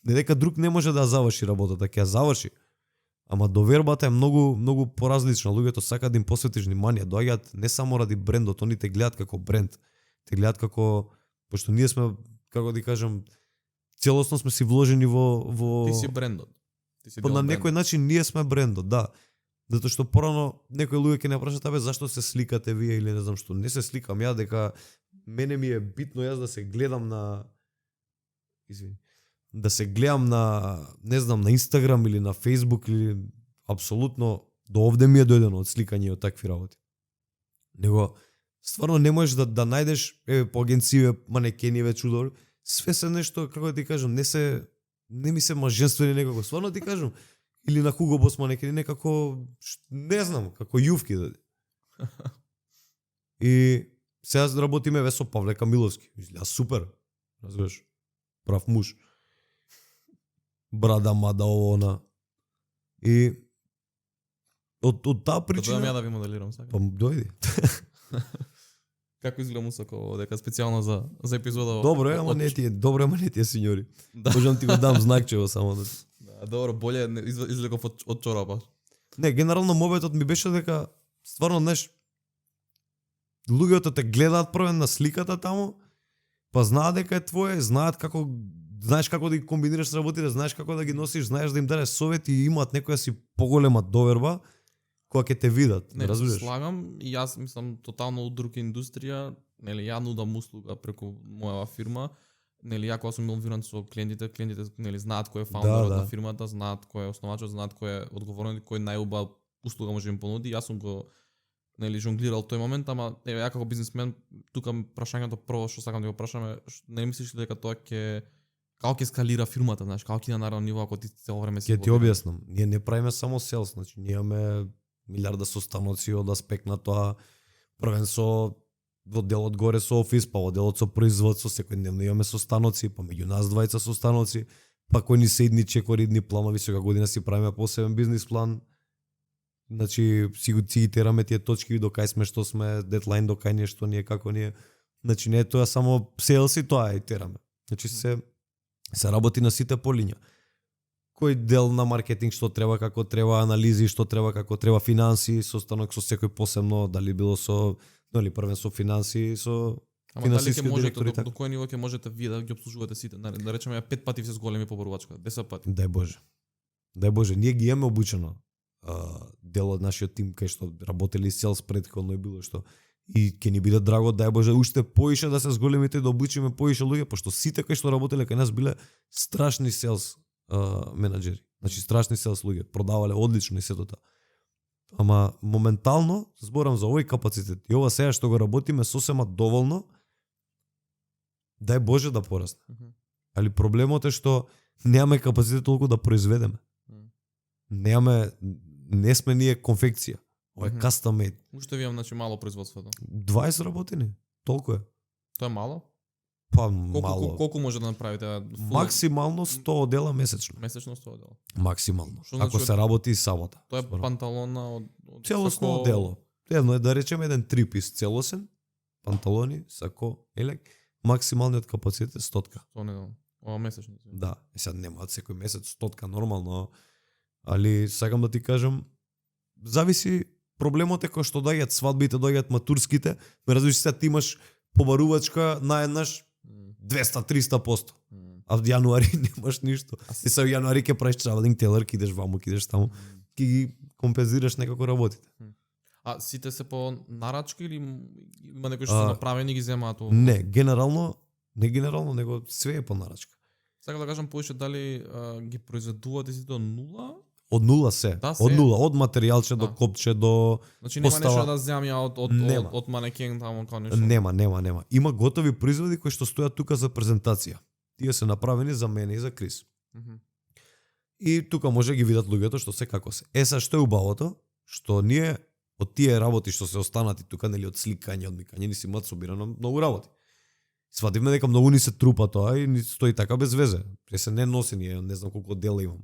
Не дека друг не може да ја заврши работата, ќе ја заврши. Ама довербата е многу поразлична. Луѓето сакаат да им посветиш внимание, доаѓаат не само ради брендот, они те гледаат како бренд. Те гледаат како, пошто ние сме, како да кажам, целосно сме си вложени во Ти си брендот. Ти си на дел некој начин ние сме брендот, да. Затоа што порано некои луѓе ќе не прашаат абе зашто се сликате вие или не знам што. Не се сликам ја, дека мене ми е битно јас да се гледам на да се гледам на, не знам, на Инстаграм или на Фейсбук или апсолутно до овде ми е дојдено од сликање и од такви работи. Него стварно не можеш да најдеш по агенција манекени чудо. Све се нешто, како да ти кажам, не ми се маженствени некако. Стварно ти кажам, или на Hugo Boss манекени некако, не знам, како јувки да. И сега работиме со Павле Камиловски. Изгледа супер. Разбираш? Прав муж. Брада, мада, она. И од таа причина... Да ја да ви моделирам сега. Па дојди. Како изгледа мусако дека специјално за епизода? Добро е, ама не тие, синьори. Да. Можам ти го дам знакчево само да. Да, добро, боле излеков од чорапа. Не, генерално моветот ми беше дека стварно знаеш, луѓето те гледаат првен на сликата таму, па знаат дека е твое, знаеш како да ги комбинираш работите, знаеш како да ги носиш, знаеш да им дадеш совети и имаат некоја си поголема доверба која ќе те видат, Не, разбираш? слагам и јас мислам тотално од друга индустрија, нели ја нудам услуга преку мојава фирма, нели ја кога сум инволвиран со клиентите нели знаат кој е фаундерот Да. на фирмата, знаат кој е основачот, знаат кој е одговорен, кој најубава услуга може да им понуди. Јас сум го нели жонглирал тој момент, ама еве ја како бизнисмен тука прашањето прво што сакам да го прашам е не мислиш ли дека тоа како ќе скалира фирмата, знаеш, како ќе на наредно ниво ако ти цело време си Ќе ти инволвиран? објаснам. Ние не правиме само селс, значи ние имаме милиарда состаноци од аспект на тоа, првен со во делот горе со офис, па во делот со производство, секојдневно имаме состаноци, па меѓу нас двајца состаноци, па кои ни се идни чекори, идни планови, секоја година си правиме посебен бизнис план. Значи си ги тераме тие точки до кај сме, што сме, дедлайн до кај нешто ние како ние. Значи не е тоа само селс и тоа и тераме. Значи се работи на сите полиња. Кој дел на маркетинг што треба, како треба, анализи што треба, како треба, финанси, состанок со секој посебно, дали било со, нели првен со финанси, со Ама дали ќе финансиски можете директори. до кој ниво ќе можете вие да ги обслужувате сите? Да речеме 5 пати се зголеми побарувачка, 10 пати. Дај Боже. Дај Боже, ние ги имаме обучено дел од нашиот тим кај што работели селс претходно и било што. И ќе ни биде драго, дај Боже, уште поише да се зголемите и да обучиме поише луѓе, пошто сите кај што работеле кај нас биле страшни селс менаџери. Значи страшни селс луѓе, продавале одлично и сето тоа. Ама моментално зборам за овој капацитет и ова сега што го работиме сосема доволно, дај Боже да порасне. Али проблемот е што немаме капацитет толку да произведеме. Не сме ние конфекција. Ова е custom made. Уште ви имам значи мало производството. 20 работини. Толку е. Тоа е мало? Па Колку мало. колку може да направите? Максимално 100 одела месечно. Месечно 100 дела. Максимално. Што значи Ако се работи и сабота. Тоа е Зборам. панталона од Целосно сако- одело. Едно е да речеме еден трипис целосен, панталони, сако, елек, максималниот капацитет е 100. Тоа не знам. Ова месечно. Да, сега немаат секој месец 100 нормално, али сакам да ти кажам, зависи, проблемот е кој што доаѓаат свадбите, доаѓаат матурските, ме разбираш, сега ти имаш побарувачка наеднаш 200-300%. А в јануари немаш ништо. И сега во јануари ќе правиш traveling tailor, ќе идеш ваму, ќе идеш таму, ќе ги компензираш некако работите. А сите се по нарачка или има некои што се направени и ги земаат? Не генерално, него све е по нарачка. Сакам да кажам поише дали ги произведувате сите од нула? Од нула се. Да, се. Од нула, од материјалче до Да. копче до Значи нема Постава. нешто да земам ја Нема. од манекен таму како нешто. Нема. Има готови производи кои што стојат тука за презентација. Тие се направени за мене и за Крис. Мгм. И тука може да ги видат луѓето што се како се. Са што е убавото, што ние од тие работи што се останати тука, нели од сликање, од микање, ни си имаат собирано многу работи. Свативме дека многу ни се трупа тоа и ни стои така без везе. Се не носи ние, не знам колку дела имам.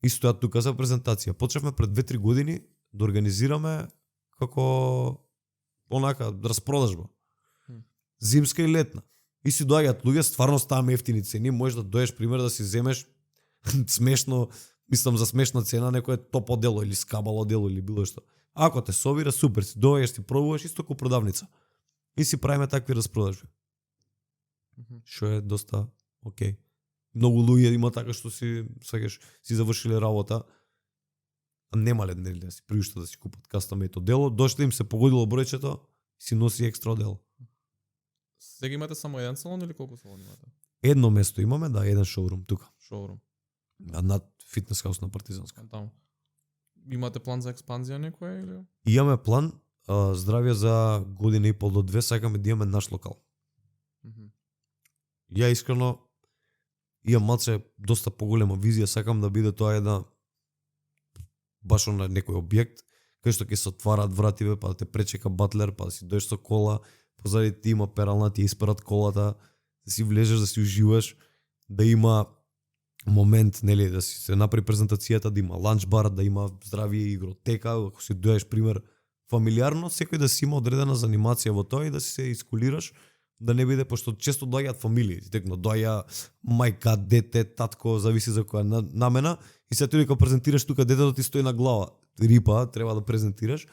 И стојат тука за презентација. Почнавме пред 2-3 години да организираме како онака распродажба. Зимска и летна. И си доаѓаат луѓе, стварно ставаме ефтини цени, можеш да доеш пример да си земеш смешно, мислам за смешна цена некое топо дело или скабало дело или било што. Ако те собира, супер, си доаѓаш, ти пробуваш исто ко продавница. И си правиме такви распродажби. Што е доста окей. Многу луѓе има така што си сакаш си завршиле работа, а немале нели да си приуштат да си купат кастомето дело, дошле им се погодило бројчето, си носи екстра дело. Сега имате само еден салон или колку салон имате? Едно место имаме, да, еден шоурум тука. Шоурум. Над фитнес хаус на Партизанска. Таму. Имате план за експанзија некоја или? Имаме план, здравје за година и пол до 2, сакаме да имаме наш локал. Ја искрено имам малце доста поголема визија, сакам да биде тоа една баш на некој објект кај што ќе се отвараат вративе, па да те пречека батлер, па да си доеш со кола, позади ти има перална, ти исперат колата, да си влезеш, да си уживаш, да има момент, нели, да си се направи презентацијата, да има ланч бар, да има здравие игротека, ако си доеш пример фамилиарно, секој да си има одредена занимација во тоа и да си се искулираш, да не биде, пошто често доаѓаат фамилии, текно доаѓа мајка, дете, татко, зависи за која намена, и се ти кога презентираш тука детето ти стои на глава, рипа, треба да презентираш,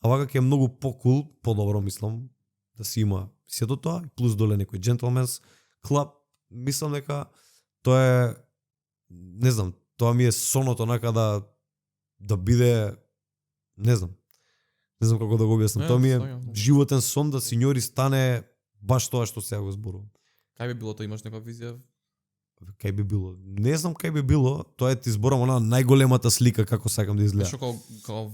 а вака ќе е многу покул, подобро мислам, да си има сето тоа, плюс доле некој джентлменс клуб, мислам дека тоа е, не знам, тоа ми е сонот онака да биде, не знам како да го објаснам, тоа ми е животен сон да синьори стане баш тоа што сега го зборувам. Кај би било тоа, имаш некоја визија? Кај би било? Не знам кај би било, тоа е ти зборам она најголемата слика како сакам да изгледа. Нешто како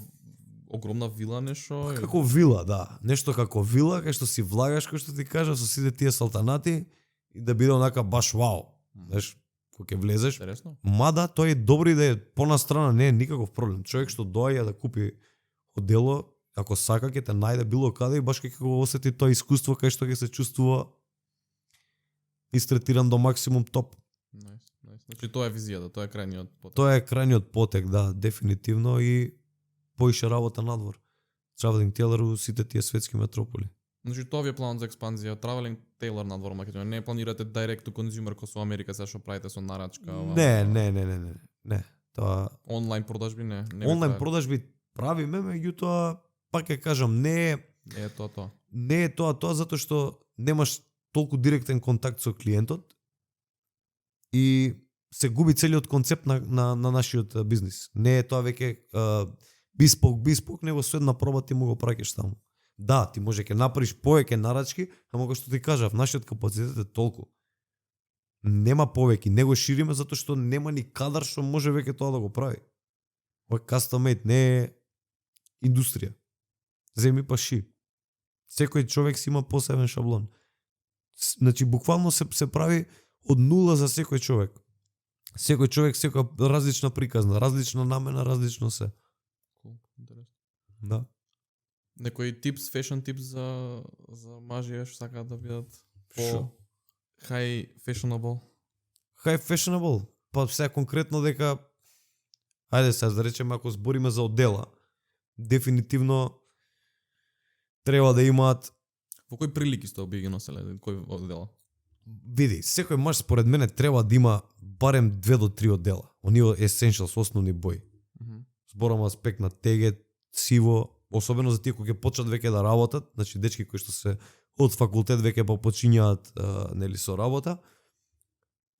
огромна вила нешто? Како вила, да. Нешто како вила, кај што си влагаш, кој што ти кажа, со сите тие салтанати и да биде онака баш вау. Знаеш, кога ќе влезеш. Интересно. Мада тоа е добро и да е понастрана, не е никаков проблем. Човек што доаѓа да купи одело, ако сака ќе те најде било каде и баш ќе го осети тоа искуство кај што ќе се чувствува истретиран до максимум топ. Значи тоа е визијата, тоа е крајниот потек. Тоа е крајниот потек, да, дефинитивно и поише работа надвор. Traveling Tailor у сите тие светски метрополи. Значи тоа ви е планот за експанзија, Traveling Tailor надвор Македонија. Не планирате direct to consumer како со Америка, сега што правите со нарачка? Не. Тоа онлайн продажби не. Онлайн продажби правиме, меѓутоа пак ќе кажам, не е тоа. Не е тоа затоа што немаш толку директен контакт со клиентот и се губи целиот концепт на нашиот бизнис. Не е тоа веќе биспок, него со една проба ти му го праќаш таму. Да, ти може ќе направиш повеќе нарачки, ама како што ти кажав, нашиот капацитет е толку. Нема повеќе, не го шириме затоа што нема ни кадар што може веќе тоа да го прави. Ова custom made не е индустрија. Земи па ши. Секој човек си има посебен шаблон. Значи буквално се прави од нула за секој човек. Секој човек, секоја различна приказна, различна намена, различно се. Интересно. Да. Некои типс, фешн типс за мажи што сакаат да бидат по high fashionable? High fashionable? Па сега конкретно дека ајде сега да речеме ако збориме за одела, дефинитивно треба да имаат. Во кои прилики сте би ги носеле, кој одела? Види, секој маж според мене треба да има барем 2 до 3 одела. Оние essentials, основни бои. Зборам аспект на тегет, сиво, особено за тие кои ќе почнат веќе да работат, значи дечки кои што се од факултет веќе почињаат нели со работа.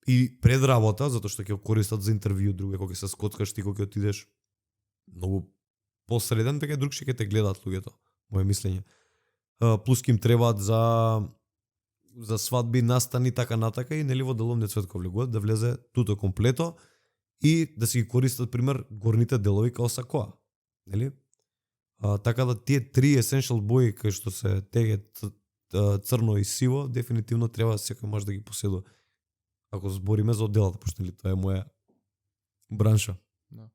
И пред работа, затоа што ќе користат за интервју, други кога ќе се скоткаш ти кога ќе отидеш многу посреден, веќе другши ќе те гледаат луѓето, мое мислење. Плюс ќе им требаат за свадби, настани, така натака и нели во деловниот свет кога влегуваат да влезе туто комплето и да си ги користат пример горните делови као сакоа, нели? Така да тие 3 essential бои кои што се тегет, црно и сиво, дефинитивно треба секој маж да ги поседува. Ако збориме за оделата, пошто тоа е моја бранша. Да.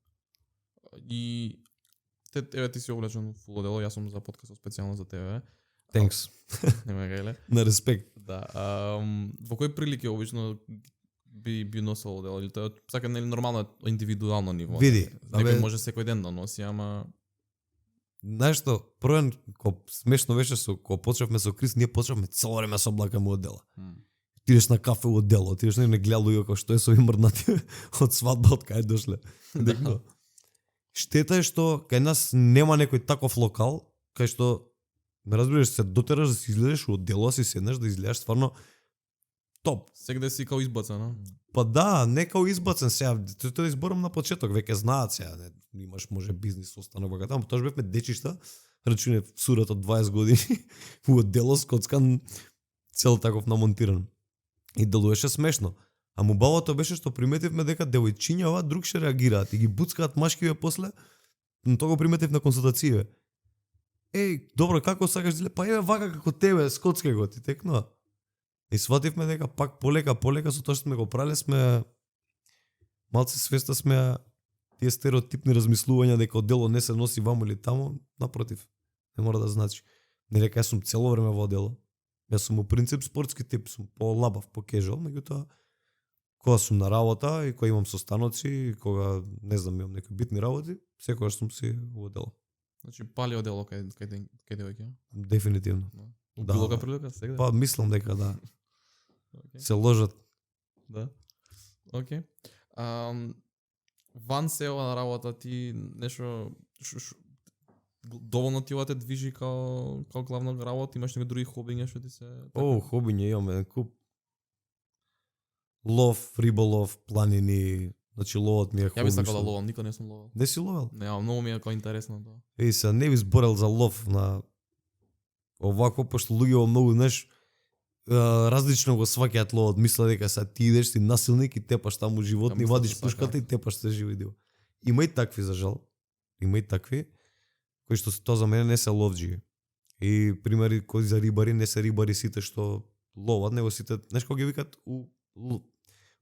И еве ти си облечен фул одело, јас сум за подкастот специјално за тебе. Thanks. Нема гајле. На респект. Да. Во кои прилики обично би носел одела или тоа сака нели нормално индивидуално ниво? Види, некој може секој ден да носи, ама знаеш што, првен, смешно беше кога почнавме со Крис, ние почнавме цело време со облакаме одела. Тидеш на кафе во дело, тидеш не гледа луѓе како што е со мрднати од свадба од кај дошле. Дека штета е што кај нас нема некој таков локал кај што ме разбираш, се дотераш да си излезеш од дело, си седнеш да изгледаш стварно топ. Сегде си као избацен, а? Па да, не као избацен сега, тоа изборам на почеток, веќе знаат сега, не, имаш може бизнис останок вака таму, тоа бевме дечишта, рачуне сурат од 20 години, во дело скоцкан цел таков намонтиран. И делуваше смешно. А мубавото беше што приметивме дека девојчињава друг ше реагираат и ги буцкаат машкиве после, но тоа го приметив на консултације. Еј, добро, како сакаш диле? Па еве вака како тебе, скотске го ти текнува. И свативме дека пак полека со тоа што сме го правеле сме малце свеста сме тие стереотипни размислувања дека дело не се носи ваму или таму, напротив. Не мора да значи. Не дека јас сум цело време во дело. Јас сум по принцип спортски тип, сум по-лабав, по-кежуал, меѓутоа кога сум на работа и кога имам состаноци и кога не знам имам некои битни работи, секогаш сум си во дело. Значи палио дело кај девојке. Дефинитивно. Да. Било ка прилика сега? Па мислам дека да. Okay. Се ложат. Да. Океј. Ван се ова работа ти нешто доволно ти ова те движи као главна работа, имаш некои други хобиња што ти се О, хобиња имаме куп. Лов, риболов, планини, значи ловот ми е хобби. Ја би сакал да ловам, никој не сум ловел. Не си ловел? Не, многу ми е као интересно тоа. Еј се, не би зборел за лов на овако, пошто луѓе многу, знаеш, различно го сваќаат ловот, мислат дека са ти идеш си насилник и тепаш таму животни, вадиш пушката и тепаш се живи дел. Има и такви за жал. Има и такви кои што тоа за мене не се ловџи. И примери кои за рибари не се рибари сите што ловат, него сите, знаеш кога ги викат у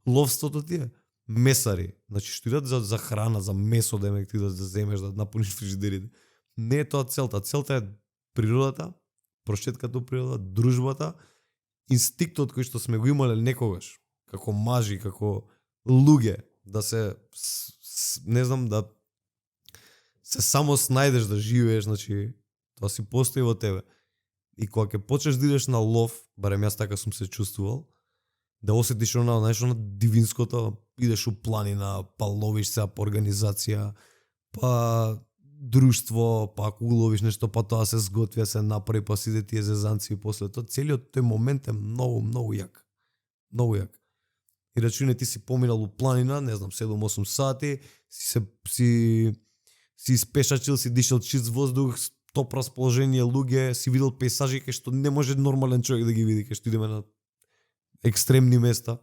ловството тие месари, значи што идат за храна, за месо да ти да земеш да напуниш фрижидерите. Не е тоа целта, целта е природата, прошетката во природа, дружбата, инстинктот кој што сме го имале некогаш, како мажи, како луѓе, да се не знам, да се само снајдеш да живееш, значи тоа си постои во тебе. И кога ќе почнеш да идеш на лов, барем јас така сум се чувствувал, да осетиш она, знаеш, она дивинското, идеш у планина, па ловиш се по организација, па друштво, па ако уловиш нешто, па тоа се сготвя, се направи, па сите тие зезанци и после тоа, целиот тој момент е многу јак. Многу јак. И рачуне ти си поминал у планина, не знам, 7-8 сати, си испешачил, си дишал чист воздух, топ расположение луѓе, си видел пейзажи кај што не може нормален човек да ги види, кај што идеме на екстремни места.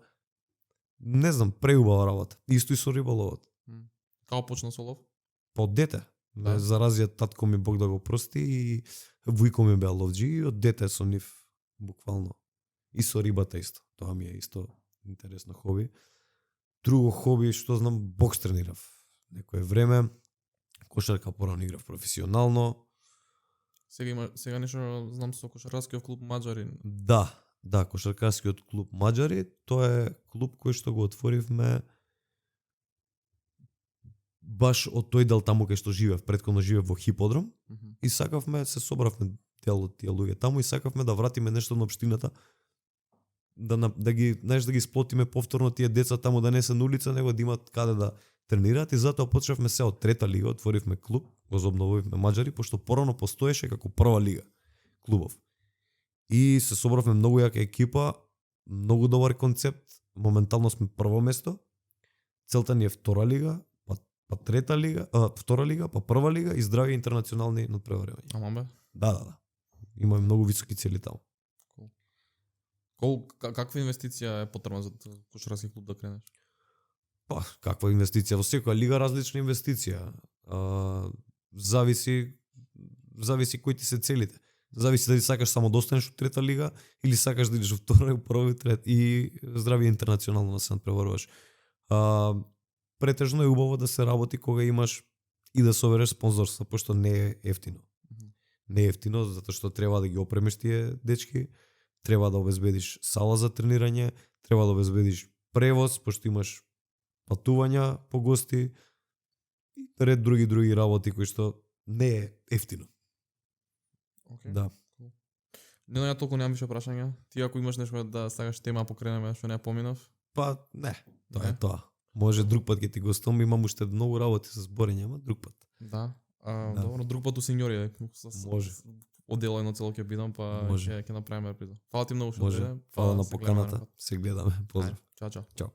Не знам, преубава работа. Исто и со риболовот. Како почна со лов? Па од дете. Да. Заразија татко ми Бог да го прости и вујко ми беа ловџи и од дете со нив буквално. И со рибата исто. Тоа ми е исто интересно хоби. Друго хоби што знам, бокс тренирав. Некое време кошарка порано играв професионално. Сега нешто знам со кошаркаскиот клуб Маџари. Да, кошаркарскиот клуб Маџари, тоа е клуб кој што го отворивме баш од тој дел таму кај што живеев, претходно живеев во Хиподром и сакавме, се собравме дел од тие луѓе таму и сакавме да вратиме нешто на општината, да ги, знаеш, да ги сплотиме повторно тие деца таму да не се на улица, него да имат каде да тренираат и затоа почнавме се од трета лига, отворивме клуб, го обновивме Маџари, пошто порано постоеше како прва лига клубов. И се собравме многу јака екипа, многу добар концепт, моментално сме прво место. Целта ни е втора лига, па трета лига, втора лига, па прва лига и здрави интернационални надпреварувања. Ама бе. Да. Имаме многу високи цели таму. Каква инвестиција е потребна за кошарски клуб да кренеш? Па, каква инвестиција? Во секоја лига различна инвестиција. Зависи кои ти се целите. Зависи дали сакаш само да останеш од трета лига или сакаш да идеш во втора, прва, трета и здрави интернационално да се надпреваруваш. Претежно е убаво да се работи кога имаш и да собереш спонзорства, пошто не е ефтино. Не е ефтино, затоа што треба да ги опремеш тие дечки, треба да обезбедиш сала за тренирање, треба да обезбедиш превоз, пошто имаш патувања по гости и ред други работи кои што не е ефтино. Okay. Да. Не, ја толку немам више прашања. Ти ако имаш нешто да сакаш тема покренеме што не ја поминав? Па, не, тоа Не? е тоа. Може друг пат ќе ти гостувам, имам уште многу работи со зборење, ама друг пат. Да. Да. Добро, друг пат у сеньори Може. Одело едно цело ќе бидам, па Може. ќе направиме епизод. Фала ти многу што Може. дојде. Фала на се гледаме поканата. напред. Се гледаме. Поздрав. Ајде, чао, чао. Чао.